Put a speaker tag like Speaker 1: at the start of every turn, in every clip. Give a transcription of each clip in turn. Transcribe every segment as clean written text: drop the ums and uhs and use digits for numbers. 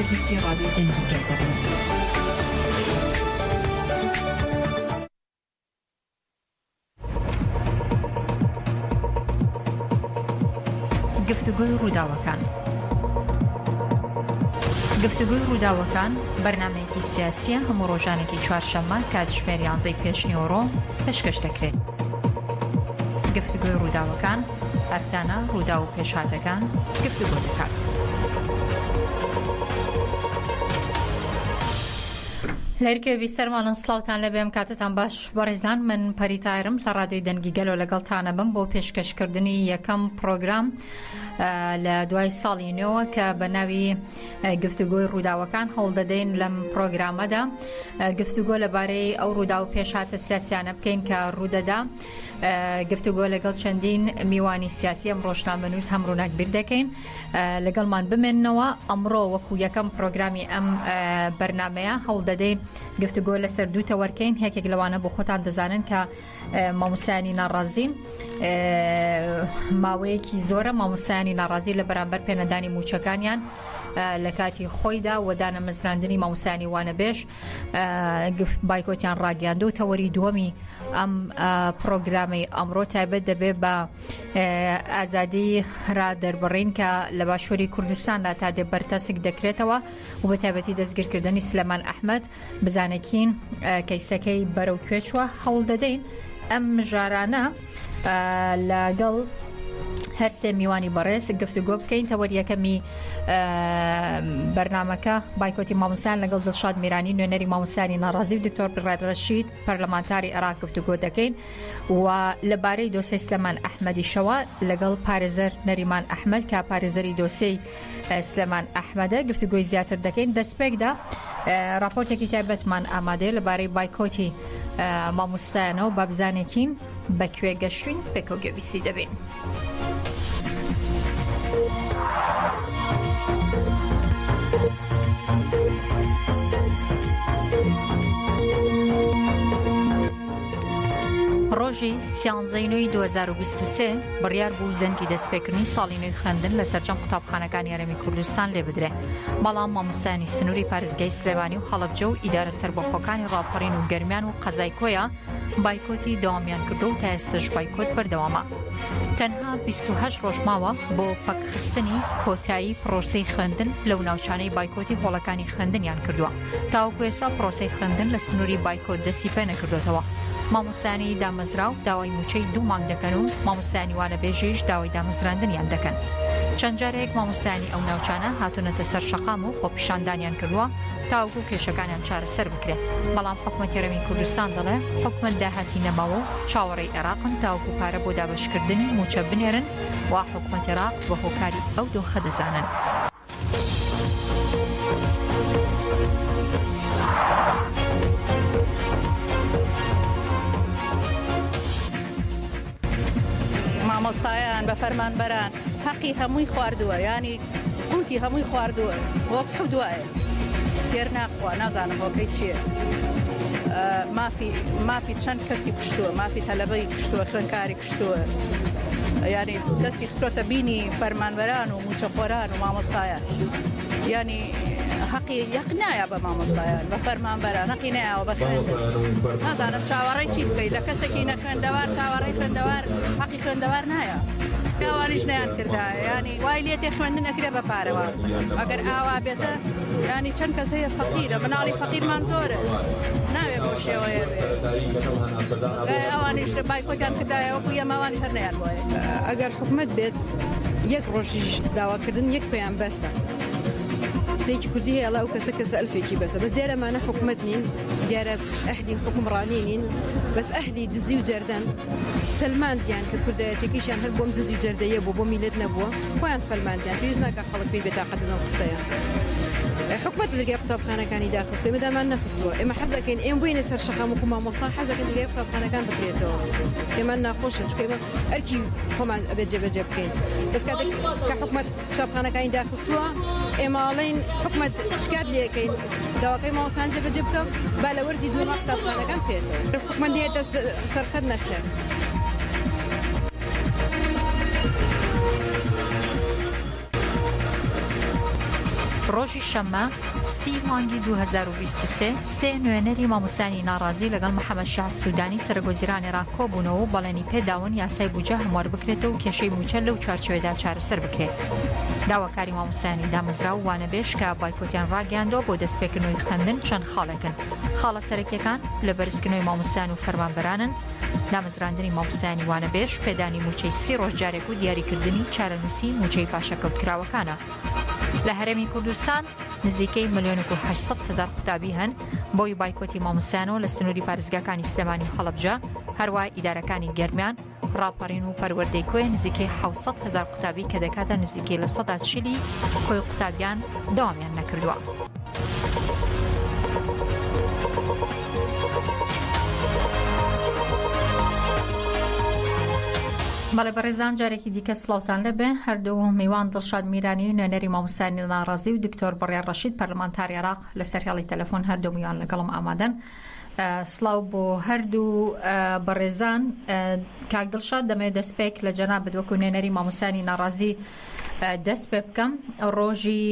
Speaker 1: گوێبیستی ڕادیۆی دەنگی گەل دەبن. گفتوگۆی ڕووداوەکان گفتوگۆی ڕووداوەکان بەرنمەیەکی سیاسیە هەموو ڕۆژانێکی چوارشەممە کاتژمێر یانزەی پێشنیوەڕۆ پێشکەش دەکرێت. گفتوگۆی ڕووداوەکان هەفتانە ڕووداو و پێشهاتەکان گفتوگۆ دەکات. لەرکێ بیسەرمانن سڵاوتان لەبێ ئەم کاتەتان باش بەڕێزان من پەری تایرم لە ڕادیۆی دەنگی گەلۆ لەگەڵتانە بم بۆ پێشکەشکردنی یەکەم پرۆگرام لە دوای ساڵی نوێوە کە بە ناوی گفتوگۆی ڕووداوەکان هەوڵدەدەین لەم پرۆگرامەدا گفتوگۆ لەبارەی ئەو ڕوودا و پێشهاتە سیاسیانە بکەین کە ڕوودەدا گفتوگۆ لەگەڵ چەندین میوانی سیاسی ئەم ڕۆژنامەنووس هەم ڕووناکبیر دەکەین لەگەڵمان بمێننەوە ئەمڕۆ وەکو یەکەم پرۆگرامی ئەم بەرنمەیە هەوڵ دەدەین گفتوگۆ لەسەر دوو تەوەرکەین یەکێک لەوانە بۆ خۆتان دەزانن کە مامۆستایانی ناڕازین ماوەیەکی زۆرە مامۆستایانی ناڕازی لە بەرامبەر پێنەدانی موچەکانیان لە کاتی خۆیدا و دانەمەزراندنی مامۆستایانی وانەبێژ بایکۆتیان ڕاگەیاند و تەوەری دووەمی ئەم پرۆگرامەی ئەمڕۆ تایبەت دەبێت بە ئازادی را دەربڕین کە لە باشووری کوردستاندا تا دێ بەرتەسک دەکرێتەوە و بە تایبەتی دەستگیرکردنی سلێمان ئەحمەد بزانەکین کەیسەکەی بەرەو کوێ چووە هەوڵ دەدەین ئەم مژارانە لەگەڵ هەرسێ میوانی بەڕێز گفتوگۆ بکەین تەوەر یەکەمی بەرنمەکە بایکۆتی مامۆستایان لەگەڵ دڵشاد میرانی نوێنەری مامۆستایانی ناڕازی و دکتۆر بڕیار ڕەشید پەرلەمانتاری عێراق گفتوگۆ دەکەین و لەبارەی دۆسێی سلێمان ئەحمەدیشەوە لەگەڵ پارێزەر نەریمان ئەحمەد کە پارێزەری دۆسێی سلێمان ئەحمەدە گفتوگۆی زیاتر دەکەین دەستپێکدا راپۆرتێکی تایبەتمان ئامادەیە لەبارەی بایکۆتی مامۆستایانەوە با بزانێکین بەکوێ گەشتوین پێکەوە گوێبیستی دەبین. ڕۆژی سیانزەی نۆی 2023 بڕیار بوو زەنگی دەستپێکردنی ساڵی نوێی خوێندن لە سەرجەم قوتابخانەکانی هەرێمی کوردستان لێ بدرێ بەڵام مامۆستایانی سنووری پارێزگای سلێمانی و هەڵەبجە و ئیدارە سەربەخۆکانی ڕاپەڕین و گەرمیان و قەزای کۆیە بایکۆتی دەوامیان کردو و تا ئێستش بایکۆت بەردەوامە. تەنها 28 ڕۆژ ماوە بۆ پەکخستنی کۆتایی پرۆسەی خوێندن لەو ناوچانەی بایکۆتی هۆڵەکانی خوێندنیان کردووە. تاوەکو ئێستا پرۆسەی خوێندن لە سنووری بایکۆت دەستی پێ نەکردوێتەوە. مامۆستایانی دامەزراو داوای مووچەی دوو مانگ دەکەن و مامۆستایانی وانەبێژیش داوای دامەزراندنیان دەکەن. چەند جارێک مامۆستایانی ئەو ناوچانە هاتوونەتە سەر شەقام و خۆپیشاندانیان کردووە تاوەکو کێشەکانیان چارەسەر بکرێت، بەڵام حکومەتی هەرێمی کوردستان دەڵێ حکومەت داهاتی نەماوە و چاوەڕێی عێراقن تاوەکو پارە بۆ دابەشکردنی مووچە بنێرن و حکومەتی عێراق بە هۆکاری ئەو دۆخە دەزانن.
Speaker 2: مامۆستایان بە فەرمانبەران هەقی هەمووی خواردووە ینی قوتی هەمووی خواردووە وەک حوت وایە تێر ناخوا نازانم هۆکەی چییە مافی مافی چەند کەسی کوشتووە مافی تەلەبەی کوشتووە خوێنکاری کوشتووە ینی دەستی خستۆتە بینی فەرمانبەران و موچەخۆران و مامۆستایان ینی حەقی یەق نایە بە مامۆستایان بە فەرمانبەران حەقی نایەوە بە خوێندن نازانم چاوەڕێی چی بکەی لە کەسێکی نەخوێندەوار چاوەڕێی خوێندەوار حەقی خوێندەوار نایە ئەوانیش نەیان کردایە ینی وای لێ تێ خوێندن ئەکرێ بە پارە واز ئەگەر ئاوا بێتە ینی چەند کەس هەیە فەقیرە مناڵی فەقیرمان زۆرە ناوێ بەو شێوەیە بێ ئەوانیش بایکۆتیان کردایە وەکو ئێمە ئەوانیش هەر نەیان بۆیە.
Speaker 3: ئەگەر حکومەت بێت یەک ڕۆژیش داواکردن یەک پەیام بەسە قسەیەکی کوردی هەیە ئەڵێ ئەو کەسە کەسە ئەلفێکی بەسە بەس دیارە ئەمانە حکومەت نین دیارە ئەهلی حوکمڕانی نین بەس ئەهلی دزی و جەردەن سەلماندیان کە کوردایەتیەکەیشیان هەر بۆم دزی و جەردەیە بوو بۆ میلەت نەبووە خۆیان سەلماندیان پێویست ناکە خەڵک پێی بێتاقەت بن ئەو قسەیە حکومەت دەرگای قوتابخانەکانی داخستووە ئێمە دامان نەخستووە ئێمە حەزەکەین ئێمە بووینە سەر شەقام وەکو مامۆستا حەزەکەین دەرگای قوتابخانەکان بکرێتەوە پێمان ناخۆشە چونکە ئێمە ئەرکی خۆمان ئەبێت جێبەجێ بکەین بەس کاتێک کە حکومەت قوتابخانەکانی داخستووە ئێمە ئەڵێین حکومەت شکات لێکەین داواکەی مامۆستایان جێبەجێ بکە با لە وەرزی دووەما قوتابخانەکان بکرێتەوە حکومەت دێت دەست سەرخەت نەخێر.
Speaker 1: ڕۆژی شەممە سی مانگی 2023 سێ نوێنەری مامۆستایانی ناڕازی لەگەڵ محەمەد شیاع سودانی سەرۆکوەزیرانی عێراق کۆبوونەوە و بەڵێنی پێداون یاسای بودجە هەموار بکرێتەوە و کێشەی مووچە لەو چوارچێوەیەدا چارەسەر بکرێت. داواکاری مامۆستایانی دامەزراو و وانەبێژ کە بایکۆتیان ڕاگەیاندووە بۆ دەستپێکردنەوەی خوێندن چەند خاڵێکن. خاڵە سەرەکیەکان لە بەرزکردنەوەی مامۆستایان و فەرمانبەرانن، دامەزراندنی مامۆستایانی وانەبێژ، پێدانی مووچەی سی ڕۆژ جارێک و دیاریکردنی چارەنووسی مووچەی پاشەکەوتکراوەکانە. لە هەرێمی کوردستان نزیکەی ملیۆنێک و 800 هەزار قوتابی هەن بۆی بایکۆتی مامۆستایانەوە لە سنووری پارێزگاکانی سلێمانی و هەڵەبجە، هەروە ئیدارەکانی گەرمیان، ڕاپەڕین و پەروەردەی کۆیە نزیکەی 700 هەزار قوتابی کە دەکاتە نزیکەی 40% کۆی قوتابیان دەوامیان نەکردووە. بەڵێ بەڕێزان جارێکی دیکە سڵاوتان لەبێ هەردوو میوان دڵشاد میرانی نوێنەری مامۆستایانی ناڕازی و دکتۆر بڕیار ڕەشید پەرلەمانتاری عێراق لەسەر هێڵی تەلەفۆن هەردوو میوان لەگەڵم ئامادەن. سڵاو بۆ هەردوو بەڕێزان کاک دڵشاد دەمەوێت دەستپێک لە جەنابت وەکو نوێنەری مامۆستایانی ناڕازی دەست پێ بکەم ڕۆژی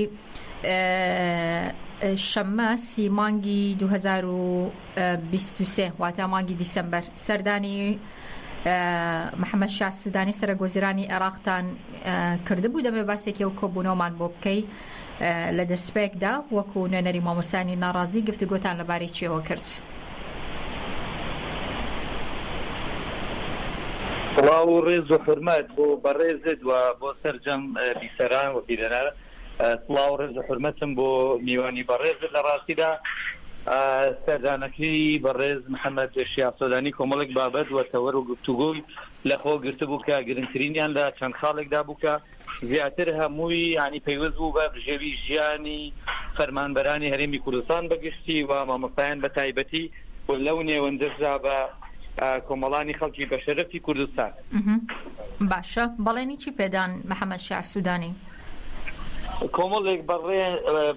Speaker 1: شەممە سی مانگی 2023 واتە مانگی دیسەمبەر سەردانی محەممەد شا سوودانی سەرەک وەزیرانی عێراقتان کردبوو دەمێ باسێکی و کۆبوونەوەمان بۆ بکەی لە دەستپێکدا وەکو نوێنەری مامۆستایانی ناڕازی گفتوگۆتان لەبارەی چیەوە کرد؟
Speaker 4: سڵاو و ڕێز و حورمەت بۆ بەڕێزت و بۆ سەرجەم بیسەران و بینەران. سڵاو و ڕێز و حورمەتم بۆ میوانی بەڕێزت. لە ڕاستیدا سەردانەکەی بەڕێز محەمەد شیاع سۆدانی کۆمەڵێک بابەت و تەوەر و گفتوگۆی لەخۆ گرتبوو کە گرنگترینیان لە چەند خاڵێکدا بوو کە زیاتر هەمووی یانی پەیوەست بوو بە بژێوی ژیانی فەرمانبەرانی هەرێمی کوردستان بە گشتی و مامۆستایان بە تایبەتی و لەو نێوەندەشدا بە کۆمەڵانی خەڵکی بەشەرەفی کوردستان.
Speaker 1: باشە بەڵێنی چی پێدان محەمەد شیاع سودانی؟
Speaker 4: کۆمەڵێک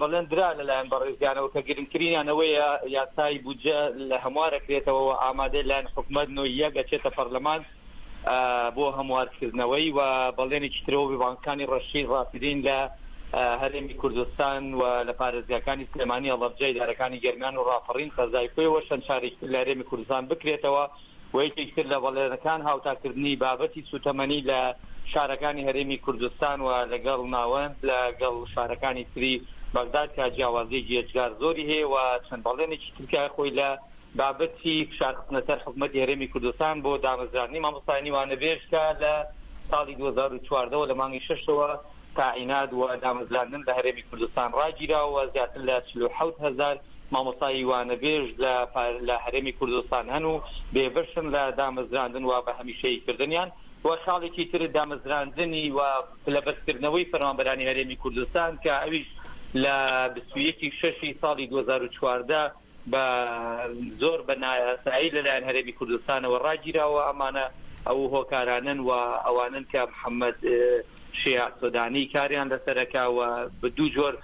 Speaker 4: بەڵێن درا لەلایەن بەڕێزیانەوە کە گرنگترینیان ئەوەیە یاسای بودجە لە هەموارەکرێتەوە و ئامادەیە لایەن حکومەت نۆی یەک ئەچێتە پەرلەمان بۆ هەموارکردنەوەی و بەڵێنێکی ترەوە بە بانکەکانی ڕەشید ڕافیدەین لە هەرێمی کوردستان و لە پارێزگاکانی سلێمانی، هەڵەبجە، ئیدارەکانی گەرمیان و ڕاپەڕین، قەزای کۆیە و چەند شارێکی تر لە هەرێمی کوردستان بکرێتەوە و یەکێکی تر لە بەڵێنەکان هاوتاکردنی بابەتی سوتەمەنی لە شارەکانی هەرێمی کوردستان و لەگەڵ ناوەند لەگەڵ شارەکانی تری بەغداد کە جیاوازییەکی یەجگار زۆری هەیە و چەند بەڵێنێکی تر کە خۆی لە بابەتی فشارخستنە سەر حکومەتی هەرێمی کوردستان بۆ دامەزراندنی مامۆستایانی وانەبێژ کە لە ساڵی 2014 وە لە مانگی شەشەوە تاعینات و دامەزراندن لە هەرێمی کوردستان ڕاگیراوە و زیاتر لە 47 هەزار مامۆستای وانەبێژ لە لە هەرێمی کوردستان هەن و بێبەشن لە دامەزراندن و بە هەمیشەیی کردنیان و خاڵێکی تر دامەزراندنی و پلەبەرزکردنەوەی فەرمانبەرانی هەرێمی کوردستان کە ئەویش لە 21 شەشی ساڵی 2014 بە زۆر بە نایاسایی لەلایەن هەرێمی کوردستانەوە ڕاگیراوە، ئەمانە ئەو هۆکارانەن و ئەوانەن کە محەممەد شیاع سۆدانی کاریان لەسەر ئەکا و بە دوو جۆر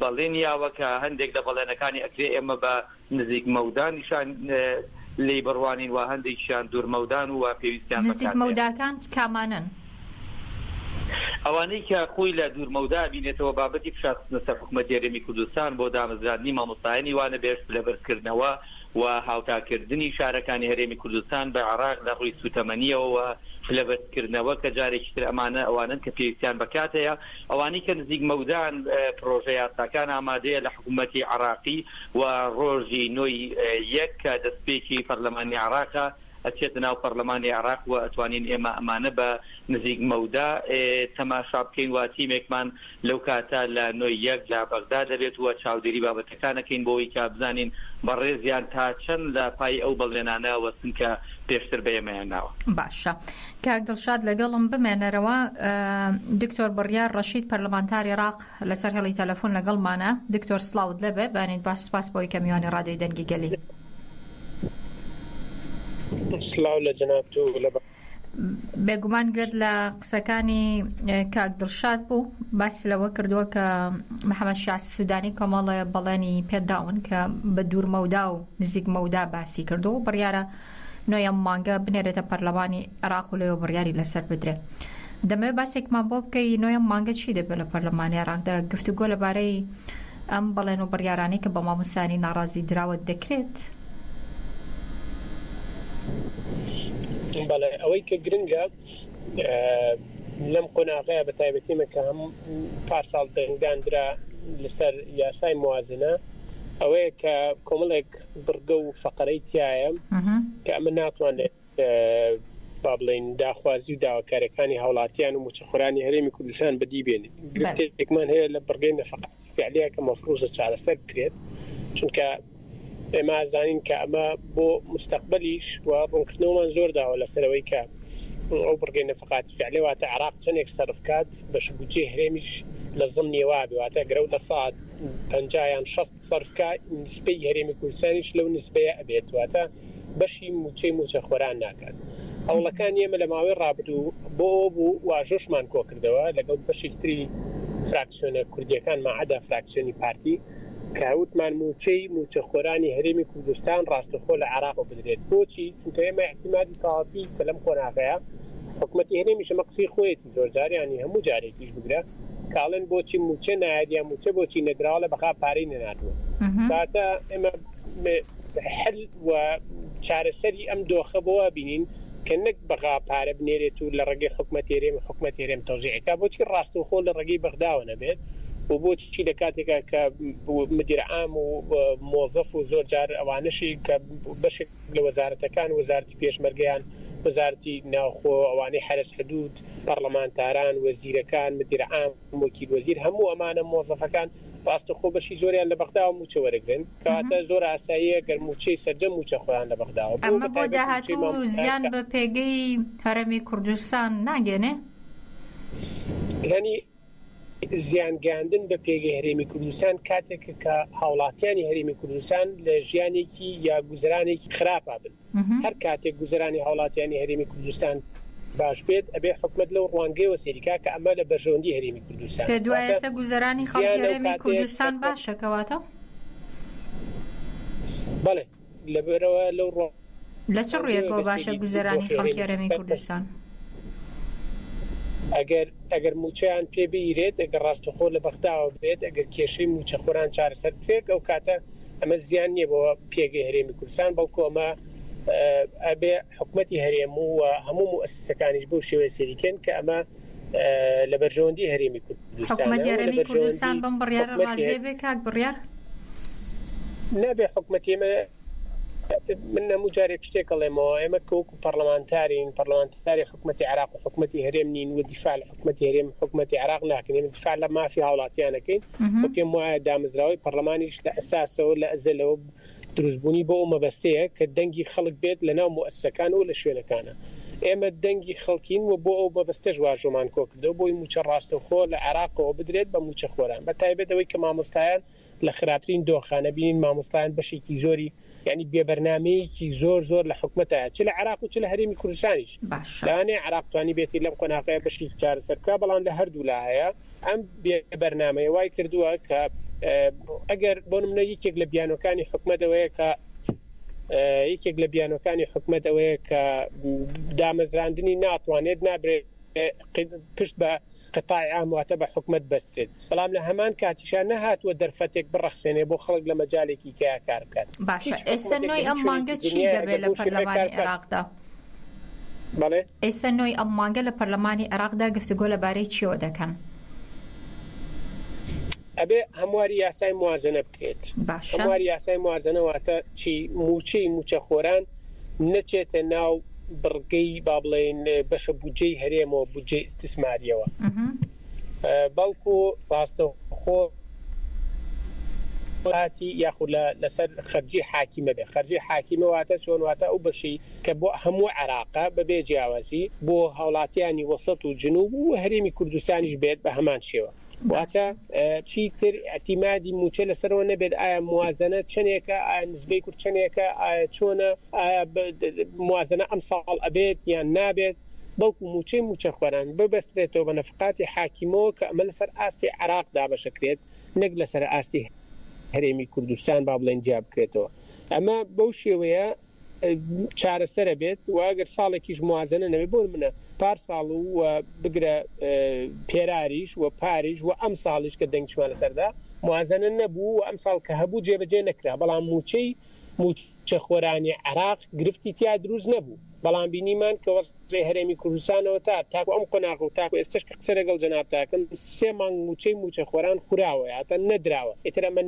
Speaker 4: بەڵێن یاوە کە هەندێک لە بەڵێنەکانی ئەکرێ ئێمە بە نزیک مەودا نیشان لێی بڕوانین و هەندێکیان دوور مەودان و پێویستیان
Speaker 1: بە
Speaker 4: کات
Speaker 1: نزیک
Speaker 4: هەیە.
Speaker 1: مەوداکان کامانەن؟
Speaker 4: ئەوانەی کە خۆی لە دوورمەودا ئەبینێتەوە بابەتی فشارخستنە سەر حکومەتی هەرێمی کوردستان بۆ دامەزراندنی مامۆستایانی وانەبێژ، پلەبەرزکردنەوە و هاوتاکردنی شارەکانی هەرێمی کوردستان بە عێراق لە ڕووی سووتەمەنییەوە و پلەبەرزکردنەوە کە جارێکی تر ئەمانە ئەوانەن کە پێویستیان بە کات هەیە. ئەوانەی کە نزیک مەودان پرۆژە یاساکان ئامادەیە لە حکومەتی عێراقی و ڕۆژی نۆی یەک کە دەستپێکی پەرلەمانی عێراقە، ئەچێتە ناو پەڕلەمانی عێراق و ئەتوانین ئێمە ئەمانە بە نزیک مەودا تەماشا بکەین و تیمێکمان لەو کاتە لە نۆی یەک لە بەغدا دەبێت و چاودێری بابەتەکان ئەکەین بۆ ئەوەی کە بزانین بەڕێزیان تا چەند لە پای ئەو بەڵێنانە وەستن کە پێشتر بە ئێمەیان ناوە.
Speaker 1: باشە کاک دڵشاد لەگەڵم بمێنەرەوە. دکتۆر بڕیار ڕەشید پەرلەمانتاری عێراق لەسەر هێڵی تەلەفۆن لەگەڵمانە. دکتۆر سڵاوت لێبێ بەیانیت باش سپاس بۆ ئەوەی کە میوانی ڕادیۆی دەنگی گەلی.
Speaker 5: سڵاو لە جەنابت و لە بە.
Speaker 1: بێگومان گوێت لە قسەکانی کاک دڵشاد بوو باسی لەوە کردووە کە محەممەد شیاع سوودانی کۆمەڵێ بەڵێنی پێداون کە بە دوور مەودا و نزیک مەودا باسی کردو و بڕیارە نۆیەم مانگە بنێرێتە پەرلەمانی عێراق و لەوێ بڕیاری لەسەر بدرێ. دەمەوێت باسێکمان بۆ بکەی نۆیەم مانگە چی دەبێت لە پەرلەمانی عێراقدا گفتوگۆ لەبارەی ئەم بەڵێن و بڕیارانەی کە بە مامۆستایانی ناڕازی دراوە دەکرێت؟
Speaker 5: بەڵێ ئەوەی کە گرنگە لەم قۆناغەیە بە تایبەتی من کە هەم پارساڵ دەنگدان درا لەسەر یاسای موازنە ئەوەیە کە کۆمەڵێک بڕگە و فەقەرەی تایە کە ئەمە ناتوانێت با بڵێین داخوازی و داواکاریەکانی هاوڵاتیان و موچەخۆرانی هەرێمی کوردستان بەدی بێنین. گرفتێکمان هەیە لە بڕگەی نەفەقاتی فعلیە کە مەفروزە چارەسەر بکرێت، چونکە ئێمە ئەزانین کە ئەمە بۆ مستەقبەلیش و ڕوونکردنەوەمان زۆر داوە لەسەر ئەوەی کە ئەو بڕگەی نەفەقاتی فعلیە واتە عێراق چەندێک سەرف کات بەش بودجەی هەرێمیش لە زمنی وابێ واتە گەر ئەو 50% یان 60 سەرف کا نسبەی هەرێمی کوردستانیش لەو نسبەیە ئەبێت واتە بەشی مووچەی مووچەخۆران ناکات. هەوڵەکانی ئێمە لە ماوەی ڕابردوو بۆ ئەوە بوو واژۆشمان کۆکردەوە لەگەڵ بەشێکی تری فراکسیۆنە کوردییەکان ماعەدا فراکسیۆنی پارتی کە وتمان مووچەی مووچەخۆرانی هەرێمی کوردستان ڕاستەوخۆ لە عێراقەوە بدرێت. بۆچی؟ چونکە ئێمە ئیعتیمادی تەواوەتی کە لەم قۆناغەیە حکومەتی هەرێمیش ئەمە قسەی خۆیەتی زۆرجار یانی هەموو جارێکیش بگرە کە ئەڵێن بۆچی مووچە نایەت یان مووچە بۆچی نەدراوە لە بەغا پارەی نەناردووە. کەواتە ئێمە حل و چارەسەری ئەم دۆخە بۆ وا بینین کە نەک بەغا پارە بنێرێت و لە ڕێگەی حکومەتی هەرێم و حکومەتی هەرێم تەوزیعی کا، بۆچی ڕاستەوخۆ لە ڕێگەی بەغداوە نەبێت و بۆچی لە کاتێکا کە مدیر عام و مۆزەف و زۆر جار ئەوانەشی کە بەشێک لە وەزارەتەکان وەزارەتی پێشمەرگە یان وەزارەتی ناوخۆ ئەوانەی حەرەس حدود پەڕلەمانتاران وەزیرەکان مدیر عام وەکیل وەزیر هەموو ئەمانە مۆزەفەکان ڕاستەخۆ بەشی زۆریان لە بەغداوە مووچە وەرەگرن، کەواتە زۆر ئاساییە گەر مووچەی سەرجەم مووچە خۆیان لە بەغداوە بۆ
Speaker 1: ئەمە بۆ
Speaker 5: بەتایبەت مووچەی
Speaker 1: داهاتوو
Speaker 5: مامۆستایان
Speaker 1: زیان
Speaker 5: کە
Speaker 1: بە پێگەی هەرێمی کوردستان ناگەێنێ؟
Speaker 5: یانی زیان گەیاندن بە پێگەی هەرێمی کوردستان کاتێکە کە هاوڵاتیانی هەرێمی کوردستان لە ژیانێکی یا گوزەرانێکی خراپا بن. هەر کاتێک گوزەرانی هاوڵاتیانی هەرێمی کوردستان باش بێت ئەبێ حکومەت لەو ڕوانگەیەوە سەیری کا کە ئەمە لە بەرژەوەندی هەرێمی کوردستانە.
Speaker 1: پێت وایە
Speaker 5: واتە
Speaker 1: ئێستا گوزەرانی خەڵکی
Speaker 5: زیان لەو
Speaker 1: هەرێمی
Speaker 5: کاتەیە
Speaker 1: کوردستان
Speaker 5: کە
Speaker 1: باشە کەواتە؟
Speaker 5: بەڵێ لەبەرئەوە لەو
Speaker 1: لە چ
Speaker 5: ڕوانگەیەوە
Speaker 1: ڕوویەکەوە
Speaker 5: گەر
Speaker 1: باشە
Speaker 5: سەیری
Speaker 1: گوزەرانی
Speaker 5: دۆخی
Speaker 1: خەڵکی
Speaker 5: هەرێمی
Speaker 1: هەرێمی
Speaker 5: کوردستان
Speaker 1: کوردستان؟
Speaker 5: ئەگەر ئەگەر مووچەیان پێ بگیرێت، ئەگەر ڕاستەوخۆ لە بەغداوە بێت، ئەگەر کێشەی مووچەخۆران چارەسەر بکرێت، ئەو کاتە ئەمە زیان نییە بۆ پێگەی هەرێمی کوردستان، بەڵکو ئەمە ئەبێ حکومەتی هەرێم و هەموو موئەسسەکانیش بەو شێوەیە سەیری کەن کە ئەمە لە بەرژەوەندی هەرێمی کوردستانە
Speaker 1: حکومەتی
Speaker 5: و لە
Speaker 1: هەرێمی کوردستان
Speaker 5: بەرژەوەندی
Speaker 1: بەم بڕیارە
Speaker 5: حکومەتی
Speaker 1: ڕازیە بێ کاک بڕیار؟
Speaker 5: نابێ حکومەتی ئێمە من هەموو جارێک شتێک ئەڵێمەوە ئێمە کە وەکو پەڕلەمانتارین پەڕلەمانتاری حکومەتی عێراق و حکومەتی هەرێم نین و دیفاع لە حکومەتی هەرێم و حکومەتی عێراق ناکەین ئێمە دیفاع لە مافی هاوڵاتیان ئەکەین و پێم وایە دامەزراوەی پەڕلەمانیش لە ئەساسەوە لە ئەزەلەوە دروستبوونی بۆ ئەو مەبەستەیە کە دەنگی خەڵک بێت لە ناو موئەسسەکان و لە شوێنەکانە ئێمە دەنگی خەڵکین و بۆ ئەو مەبەستەش واژۆمان کۆکردەوە بۆی مووچە ڕاستەوخۆ لە عێراقەوە بدرێت بە مووچەخۆران بە تایبەت ئەوەی کە مامۆستایان لە خراپترین دۆخا نەبینین مامۆستایان بەشێکی زۆری یانی بێ بەرنامەیەکی زۆر زۆر لە حکومەتایە چ لە عێراق و چ لە هەرێمی کوردستانیش
Speaker 1: باشە.
Speaker 5: لەوانەیە عێراق توانیبێتی لەم قۆناغەیە بەشێکی چارەسەر بکا بەڵام لە هەردوولا هەیە ئەم بێ بەرنامەیە وای کردووە کە ئەگەر بۆ نمونە یەکێک لە بیانۆکانی حکومەت ئەوەیە کە یەکێک لە بیانۆکانی حکومەت ئەوەیە کە دامەزراندنی ناتوانێت نابرێت پشت بە قطاع عام واتە بە حکومەت بەسترێت، بەڵام لە هەمان کاتیشا نەهاتووە دەرفەتێک بڕەخسێنێ بۆ خەڵک لە مەجالێکی کەیا کار بکات.
Speaker 1: باشە
Speaker 5: هیچ
Speaker 1: ئێستا
Speaker 5: حکومەتێک
Speaker 1: نۆی
Speaker 5: لە هیچ
Speaker 1: ئەم مانگە
Speaker 5: شوێنێکی
Speaker 1: چی
Speaker 5: دنیایە
Speaker 1: دەبێ
Speaker 5: ئەگەر
Speaker 1: لە
Speaker 5: بەو شێوەیە کار
Speaker 1: پەرلەمانی
Speaker 5: بکات
Speaker 1: عێراقدا؟
Speaker 5: بەڵێ؟
Speaker 1: ئێستا نۆی ئەم مانگە لە پەرلەمانی عێراقدا گفتوگۆ لەبارەی چیەوە دەکەن؟
Speaker 5: ئەبێ هەمواری یاسای موازەنە بکرێت.
Speaker 1: باشە.
Speaker 5: هەمواری یاسای موازەنە واتە چی؟ مووچەی مووچەخۆران نەچێتە ناو بڕگەی با بڵێین بەشە بودجەی هەرێمەوە، بودجەی ئیستیسمارییەوە، بەڵکو ڕاستەوخۆ هاتی یاخود لەسەر خەرجی حاکیمە بێت. خەرجی حاکیمە واتە چۆن؟ واتە ئەو بەشەی کە بۆ هەموو عێراقە بەبێ جیاوازی بۆ هاوڵاتیانی وەسەت و جنوب و هەرێمی کوردستانیش بێت بە هەمان شێوە. واتە چیتر ئیعتیمادی مووچە لەسەرەوە نەبێت، ئایا موازەنە چەنێکە، ئایا نسبەی کورد چەنێکە، ئایا چۆنە، ئایا موازەنە ئەمساڵ ئەبێت یان نابێت، بەڵکو مووچەی مووچەخۆران ببەسترێتەوە بە نەفەقاتی حاکیمەوە کە ئەمە لەسەر ئاستی عێراق دابەشەکرێت نەک لەسەر ئاستی هەرێمی کوردستان با بڵێین جیا بکرێتەوە. ئەمە بەو شێوەیە چارەسەرە بێت و ئەگەر ساڵێکیش موازنە نەبێت بۆ نمونە پار ساڵ و بگرە پێراریش و پاریش و ئەم ساڵیش کە دەنگیشمان لەسەردا موازنە نەبوو و ئەم ساڵ کە هەبوو جێبەجێ نەکرا بەڵام مووچەی مووچەخۆرانی عێراق گرفتی تیا دروست نەبوو بەڵام بینیمان کە وەزعی هەرێمی کوردستانەوە تا تاکو ئەم قۆناغ و تاکو ئێستەش کە قسە لەگەڵ جەنابتاکەم سێ مانگ مووچەی مووچەخۆران خوراوە یاتە نەدراوە ئیتر ئەمە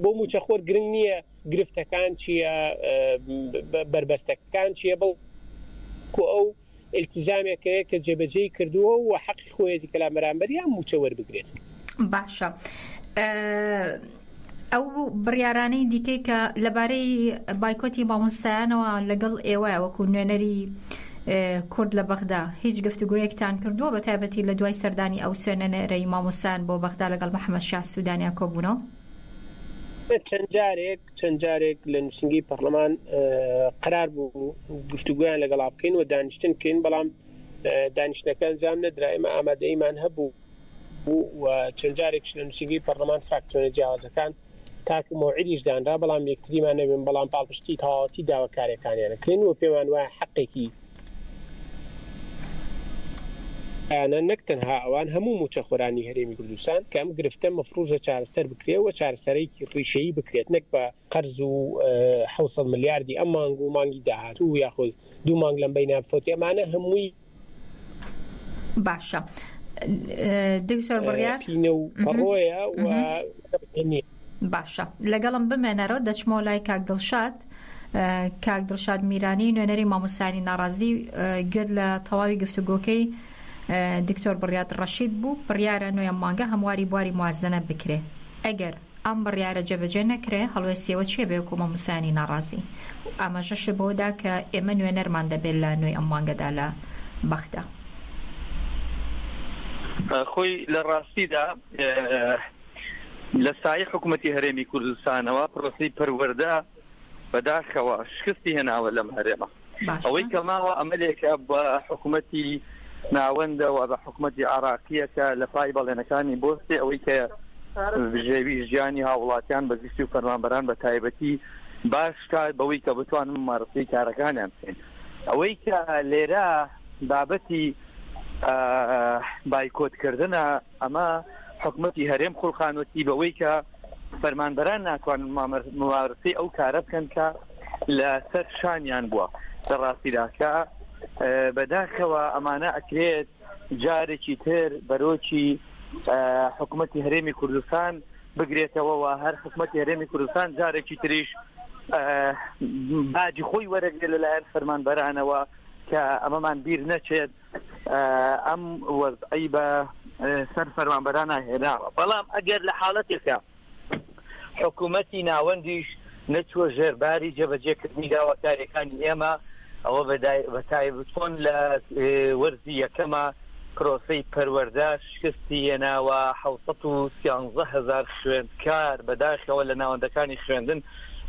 Speaker 5: بۆ مووچەخۆر گرنگ نییە گرفتەکان چییە بەربەستەکان چییە بەڵکو ئەو ئیلتیزامێک هەیە کە جێبەجێی کردووە و حەقی خۆیەتی کە لە بەرامبەریان مووچە وەربگرێت.
Speaker 1: باشە ئەو بڕیارانەی دیکەی کە لەبارەی بایکۆتی مامۆستایانەوە لەگەڵ ئێوە وەکو نوێنەری کورد لە بەغدا هیچ گفتوگۆیەکتان کردووە بە تایبەتی لە دوای سەردانی ئەو سوێنەرەی مامۆستایان بۆ بەغدا لەگەڵ محەممەد شا سوودانیا کۆبوونەوە؟
Speaker 5: چەند جارێک چەند جارێک لە نووسینگەی پەرلەمان قرار بوو گفتوگۆیان لەگەڵا بکەین و دانیشتن بکەین بەڵام دانیشتنەکە ئەنجام نەدرا ئێمە ئامادەیمان هەبوو و چەند جارێکش لە نووسینگەی پەرلەمان فراکسیۆنە جیاوازەکان تاکو مەوعیدیش دانرا بەڵام یەکتریمان نەبین بەڵام پاڵپشتی تەواوەتی داواکاریەکانیان کرین و پێمان وایە حەقێکی ئەیانە نەک تەنها ئەوان هەموو مووچەخۆرانی هەرێمی کوردستان کە ئەم گرفتە مەفروزە چارەسەر بکرێ و چارەسەرێکی ڕیشەیی بکرێت نەک بە قەرز و 700 ملیاردی ئەم مانگ و مانگی داهاتوو یاخود دوو مانگ لەم بەینە بفەوتێ ئەمانە هەمووی
Speaker 1: باشە دکتۆر بڕیار
Speaker 5: پینە و پەڕۆیە و
Speaker 1: باشە لەگەڵم بمێنەرەوە دەچمەوە لای کاک دڵشاد کاک دڵشاد میرانی نوێنەری مامۆستایانی ناڕازی گوێت لە تەواوی گفتوگۆکەی دکتۆر بڕیات ڕەشید بوو بڕیارە نوێ مانگە هەمواری بواری موازنە بکرێ ئەگەر ئەم بڕیارە جێبەجێ نەکرێ هەڵوێستیەوە چیە بێ وەکو مامۆستایانی ناڕازی ئاماژەشی بەوەدا کە ئێمە نوێنەرمان دەبێت لە نوێی ئەم مانگەدا لە بەغدا.
Speaker 4: خۆی لە ڕاستیدا لە سایەی حکوومەتی هەرێمی کوردستانەوە پرۆسەی پەروەردە بەداخەوە شکستی هێناوە لەم هەرێمە ئەوەی کە ماوە ئەمەلێکە بە حکوومەتی ناوەندەوە بە حکوومەتی عراقیەکە لە پای بەڵێنەکانی بۆستێ ئەوەی کە بژێوی ژیانی هاوڵاتیان بە گشتی و فەرمانبەران بە تایبەتی باش کات بەوەی کە بتوانن ممارەسەی کارەکانیان بکەین ئەوەی کە لێرە بابەتی بایکۆتکردنە ئەمە حکومەتی هەرێم خوڵقانوەتی بەوەی کە فەرمانبەران ناتوانن ممارەسەی ئەو کارە بکەن کە لە سەر شانیان بووە لە ڕاستیدا کە بەداخەوە ئەمانە ئەکرێت جارێکی تر بەرۆکی حکوومەتی هەرێمی کوردستان بگرێتەوە و هەر حکوومەتی هەرێمی کوردستان جارێکی تریش باجی خۆی وەرەگرێت لەلایەن فەرمانبەرانەوە کە ئەمەمان بیر نەچێت ئەم وەزعی بە سەر فەرمانبەرانە هێناوە بەڵام ئەگەر لە حاڵەتێکە حکوومەتی ناوەندیش نەچووە ژێرباری جێبەجێکردنی داواکاریەکانی ئێمە ئەوە بە تایبەت لە وەرزی یەکەمە پرۆسەی پەروەردە شکستی هێناوە 713 هزار خوێندکار بەداخەوە لە ناوەندەکانی خوێندن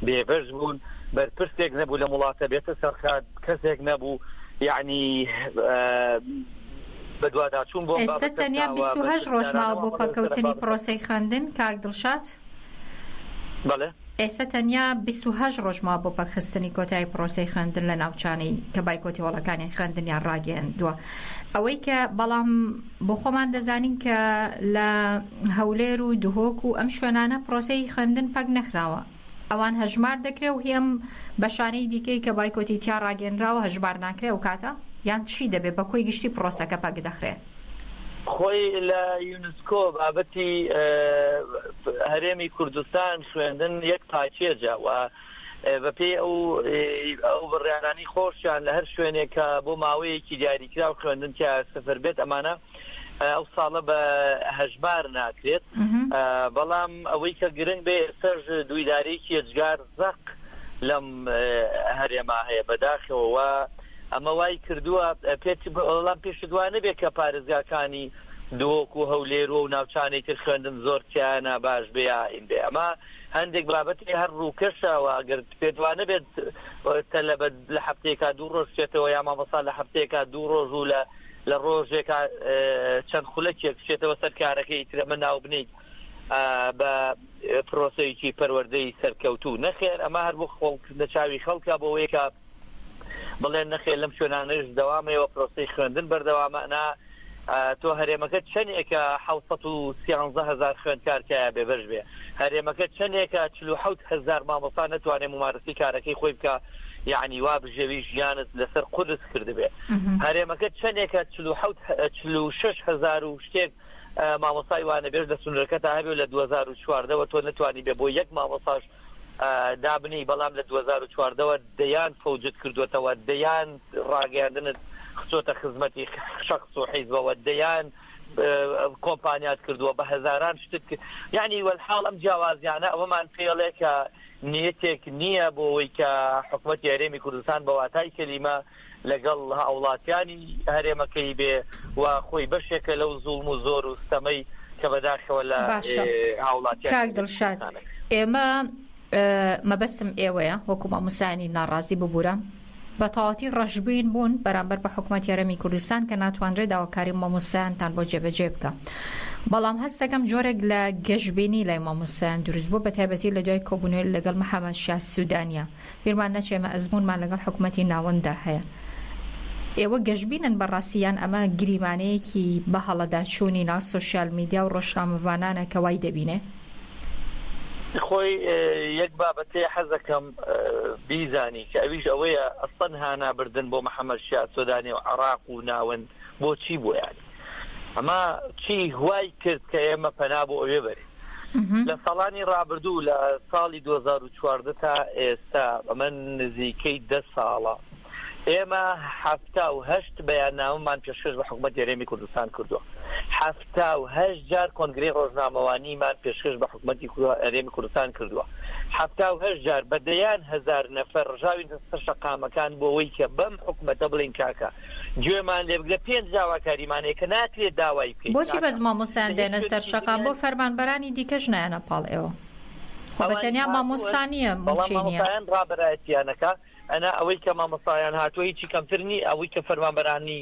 Speaker 4: بێبەش بوون بەرپرسێک نەبوو لەم وڵاتە بێتە سەرخات کەسێک نەبوو یعنی بەدواداچوون بۆ
Speaker 1: ئێستا تەنیا 28 ڕۆژ ماوە بۆ پەکەوتنی پرۆسەی خوێندن کاک دڵشاد
Speaker 4: بەڵێ
Speaker 1: ئێستا تەنیا 28 ڕۆژ ماوە بۆ پەکخستنی کۆتایی پرۆسەی خوێندن لە ناوچانەی کە بایکۆتی هۆڵەکانی خوێندنیان ڕاگەیاندووە ئەوەی کە بەڵام بۆ خۆمان دەزانین کە لە هەولێر و دهۆک و ئەم شوێنانە پرۆسەی خوێندن پەک نەخراوە ئەوان هەژمار دەکرێ و هی ئەم بەشانەی دیکەی کە بایکۆتی تیا ڕاگەیەنراوە هەژمار ناکرێ ئەو کاتە؟ یان چی دەبێ بە کۆی گشتی پرۆسەکە پەک دەخرێ؟
Speaker 4: خۆی لە یونسکۆ بابەتی هەرێمی کوردستان خوێندن یەک پاکێجە و بەپێی ئەو ئەو بڕیارانی خۆشیان لە هەر شوێنێک کە بۆ ماوەیەکی دیاریکراو خوێندن تیا سفر بێت ئەمانە ئەو ساڵە بە هەژمار ناکرێت بەڵام ئەوەی کە گرنگ بێ ئێستاش دوویدارێکی ئێجگار زەق لەم هەرێما هەیە بەداخەوە و ئەمە وای کردووە پێت بەڵام پێشت وا نەبێت کە پارێزگاکانی دهۆک و هەولێر و ناوچانەی تر خوێندن زۆر تیانە باش بێ یا ئین بێ ئەمە هەندێک بابەتی هەر ڕووکەشە و ئەگەر پێت وا نەبێت تەلەبە لە هەفتەیەکا دوو ڕۆژ بچێتەوە یا مامۆستا لە هەفتەیەکا دوو ڕۆژ و لە لە ڕۆژێکا چەند خولەکێک بچێتەوە سەر کارەکەی تر ئەمە ناو بنێیت بە پرۆسەیەکی پەروەردەی سەرکەوتوو نەخێر ئەمە هەر بۆ خۆڵکردنە چاوی خەڵکە بۆ ئەوەیە کە. بڵێن نەخێر لەم شوێنانەش دەوامەیەوە پرۆسەی خوێندن بەردەوامە نا تۆ هەرێمەکە چەندێکە 713 هزار خوێندکار تایە بێبەش بێ هەرێمەکە چەندێکە 47 هزار مامۆستا نەتوانێ ممارسی کارەکەی خۆی بکە یعنی وا بژێوی ژیانت لەسەر قورس کردبێ هەرێمەکە چەندێکە 47 46 هزار و شتێک مامۆستای وانەبێژ لە سنوورەکەتا هەبێ و لە 2014 وە تۆ نەتوانی بێ بۆ یەک مامۆستاش دابنێی بەڵام لە 2014 وە دەیان فەوجت کردوێتەوە دەیان ڕاگەیاندنت خستۆتە خزمەتی شخص و حیزبەوە دەیان کۆمپانیات کردووە بە هەزاران شتت کرد یعنی وەلحاڵ ئەم جیاوازیانە ئەوەمان پێڵێ کە نیەتێک نییە بۆ ئەوەی کە حکوومەتی هەرێمی کوردستان بە واتای کەلیمە لەگەڵ هاوڵاتیانی هەرێمەکەی بێ و خۆی بەشێکە لەو زوڵم و زۆر و ستەمەی کە بەداخەوە لە
Speaker 1: باشە
Speaker 4: هاوڵاتیانی
Speaker 1: کاک
Speaker 4: هەرێمی
Speaker 1: دڵشاد
Speaker 4: کوردستانە.
Speaker 1: ئێمە مەبەستم ئێوەیە وەکو مامۆستایانی ناڕازی ببورە بە تەواوەتی ڕەشبین بوون بەرامبەر بە حکومەتی هەرێمی کوردستان کە ناتوانرێت داواکاری مامۆستایانتان بۆ جێبەجێ بکە بەڵام هەست دەکەم جۆرێک لە گەشبینی لای مامۆستایان دروست بوو بە تایبەتی لە دوای کۆبوونەوەی لەگەڵ محەمەد شا سودانیە بیرمان نەچێ ئێمە ئەزموونمان لەگەڵ حکومەتی ناوەنددا هەیە. ئێوە گەشبینن بەڕاستی یان ئەمە گریمانەیەکی بەهەڵەداچوونی ناو سۆشیال میدیا و ڕۆژنامەڤانانە کە وای دەبینێ؟
Speaker 4: خۆی یەک بابەتێ حەزەکەم بیزانی کە ئەویش ئەوەیە ئەسڵەن هانا بردن بۆ محەمەد شیاع سۆدانی و عێراق و ناوەند بۆچی بووە یانی ئەمە چی وای کرد کە ئێمە پەنا بۆ ئەوێ بەرین لە ساڵانی ڕابردوو لە ساڵی 2014 تا ئێستا ئەمە نزیکەی دە ساڵە ئێمە 78 بەیاننامەمان پێشکەش بە حکوومەت هەرێمی کوردستان کردووە 78 جار کۆنگرەی ڕۆژنامەوانیمان پێشکەش بە حکوومەتی هەرێمی کوردستان کردووە 78 جار بە دەیان هەزار نەفەر ڕژاوین سەر شەقامەکان بۆ ئەوەی کە بەم حکوومەتە بڵێین کاکە گوێمان لێبگرە پێنج داواکاریمان هەیە کە ناکرێت داوای بکەیت
Speaker 1: بۆچی
Speaker 4: کاکە
Speaker 1: بەس مامۆستایان
Speaker 4: لە هیچ
Speaker 1: دێنە سەر
Speaker 4: شوێنێکی
Speaker 1: شەقام
Speaker 4: دنیا
Speaker 1: بۆ فەرمانبەرانی دیکەش نایەنە پاڵ ئێوە خۆ بە
Speaker 4: ئەوانیش
Speaker 1: تەنیا
Speaker 4: هاتوون
Speaker 1: مامۆستا نییە
Speaker 4: بەڵام
Speaker 1: مووچەی نییە.
Speaker 4: مامۆستایان ڕابەرایەتیانەکە ئەنا ئەوەی کە مامۆستایان هاتووە هیچی کەمتر نی ئەوەی کە فەرمانبەرانی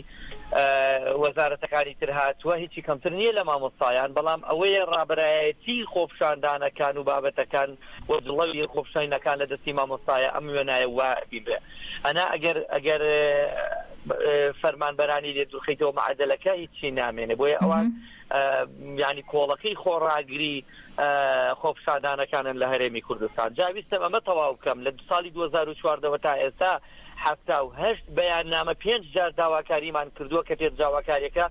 Speaker 4: وەزارەتەکانی تر هاتووە هیچی کەمتر نییە لە مامۆستایان بەڵام ئەوەیە ڕابەرایەتی خۆپیشاندانەکان و بابەتەکان و جڵەوی خۆپیشاندانەکان لە دەستی مامۆستایە ئەم وێنایە وا ئەبینرێ ئەنا ئەگەر ئەگەر فەرمانبەرانی لێ دوورخەیتەوە معادلەکە هیچی نامێنێ بۆیە ئەوان ینی کۆڵەکەی خۆڕاگری خۆپشادانەکانن لە هەرێمی کوردستان جاویستم ئەمە تەواو بکەم لە ساڵی 2014ەوە تا ئێستا 78 بەیاننامە پێنج جار داواکاریمان کردووە کە پێنج داواکاریەکە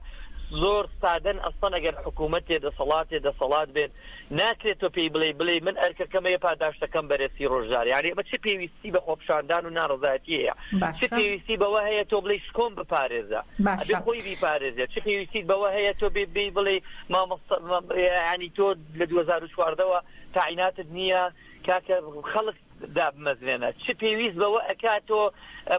Speaker 4: زۆر سادەن ئەسڵەن ئەگەر حکوومەتێ دەسەڵاتێ دەسەڵات بێت ناکرێت تۆ پێی بڵێی بڵێی من ئەرکەکەم هەیە پاداشتەکەم بەرێ سی ڕۆژ جارێ یانی ئەمە چ پێویستی بە خۆپیشاندان و ناڕەزایەتی هەیە چ
Speaker 1: باشە.
Speaker 4: پێویستی بەوە هەیە تۆ بڵێی شکۆم بپارێزە ئەبێ
Speaker 1: باشە.
Speaker 4: خۆی بیپارێزێ چ پێویستیت بەوە هەیە تۆ بێ بێی بڵێی مامۆستا یانی تۆ لە 2014 وە تاعیناتت نییە کاکە خەڵک دابمەزرێنە چ پێویست بەوە ئەکا تۆ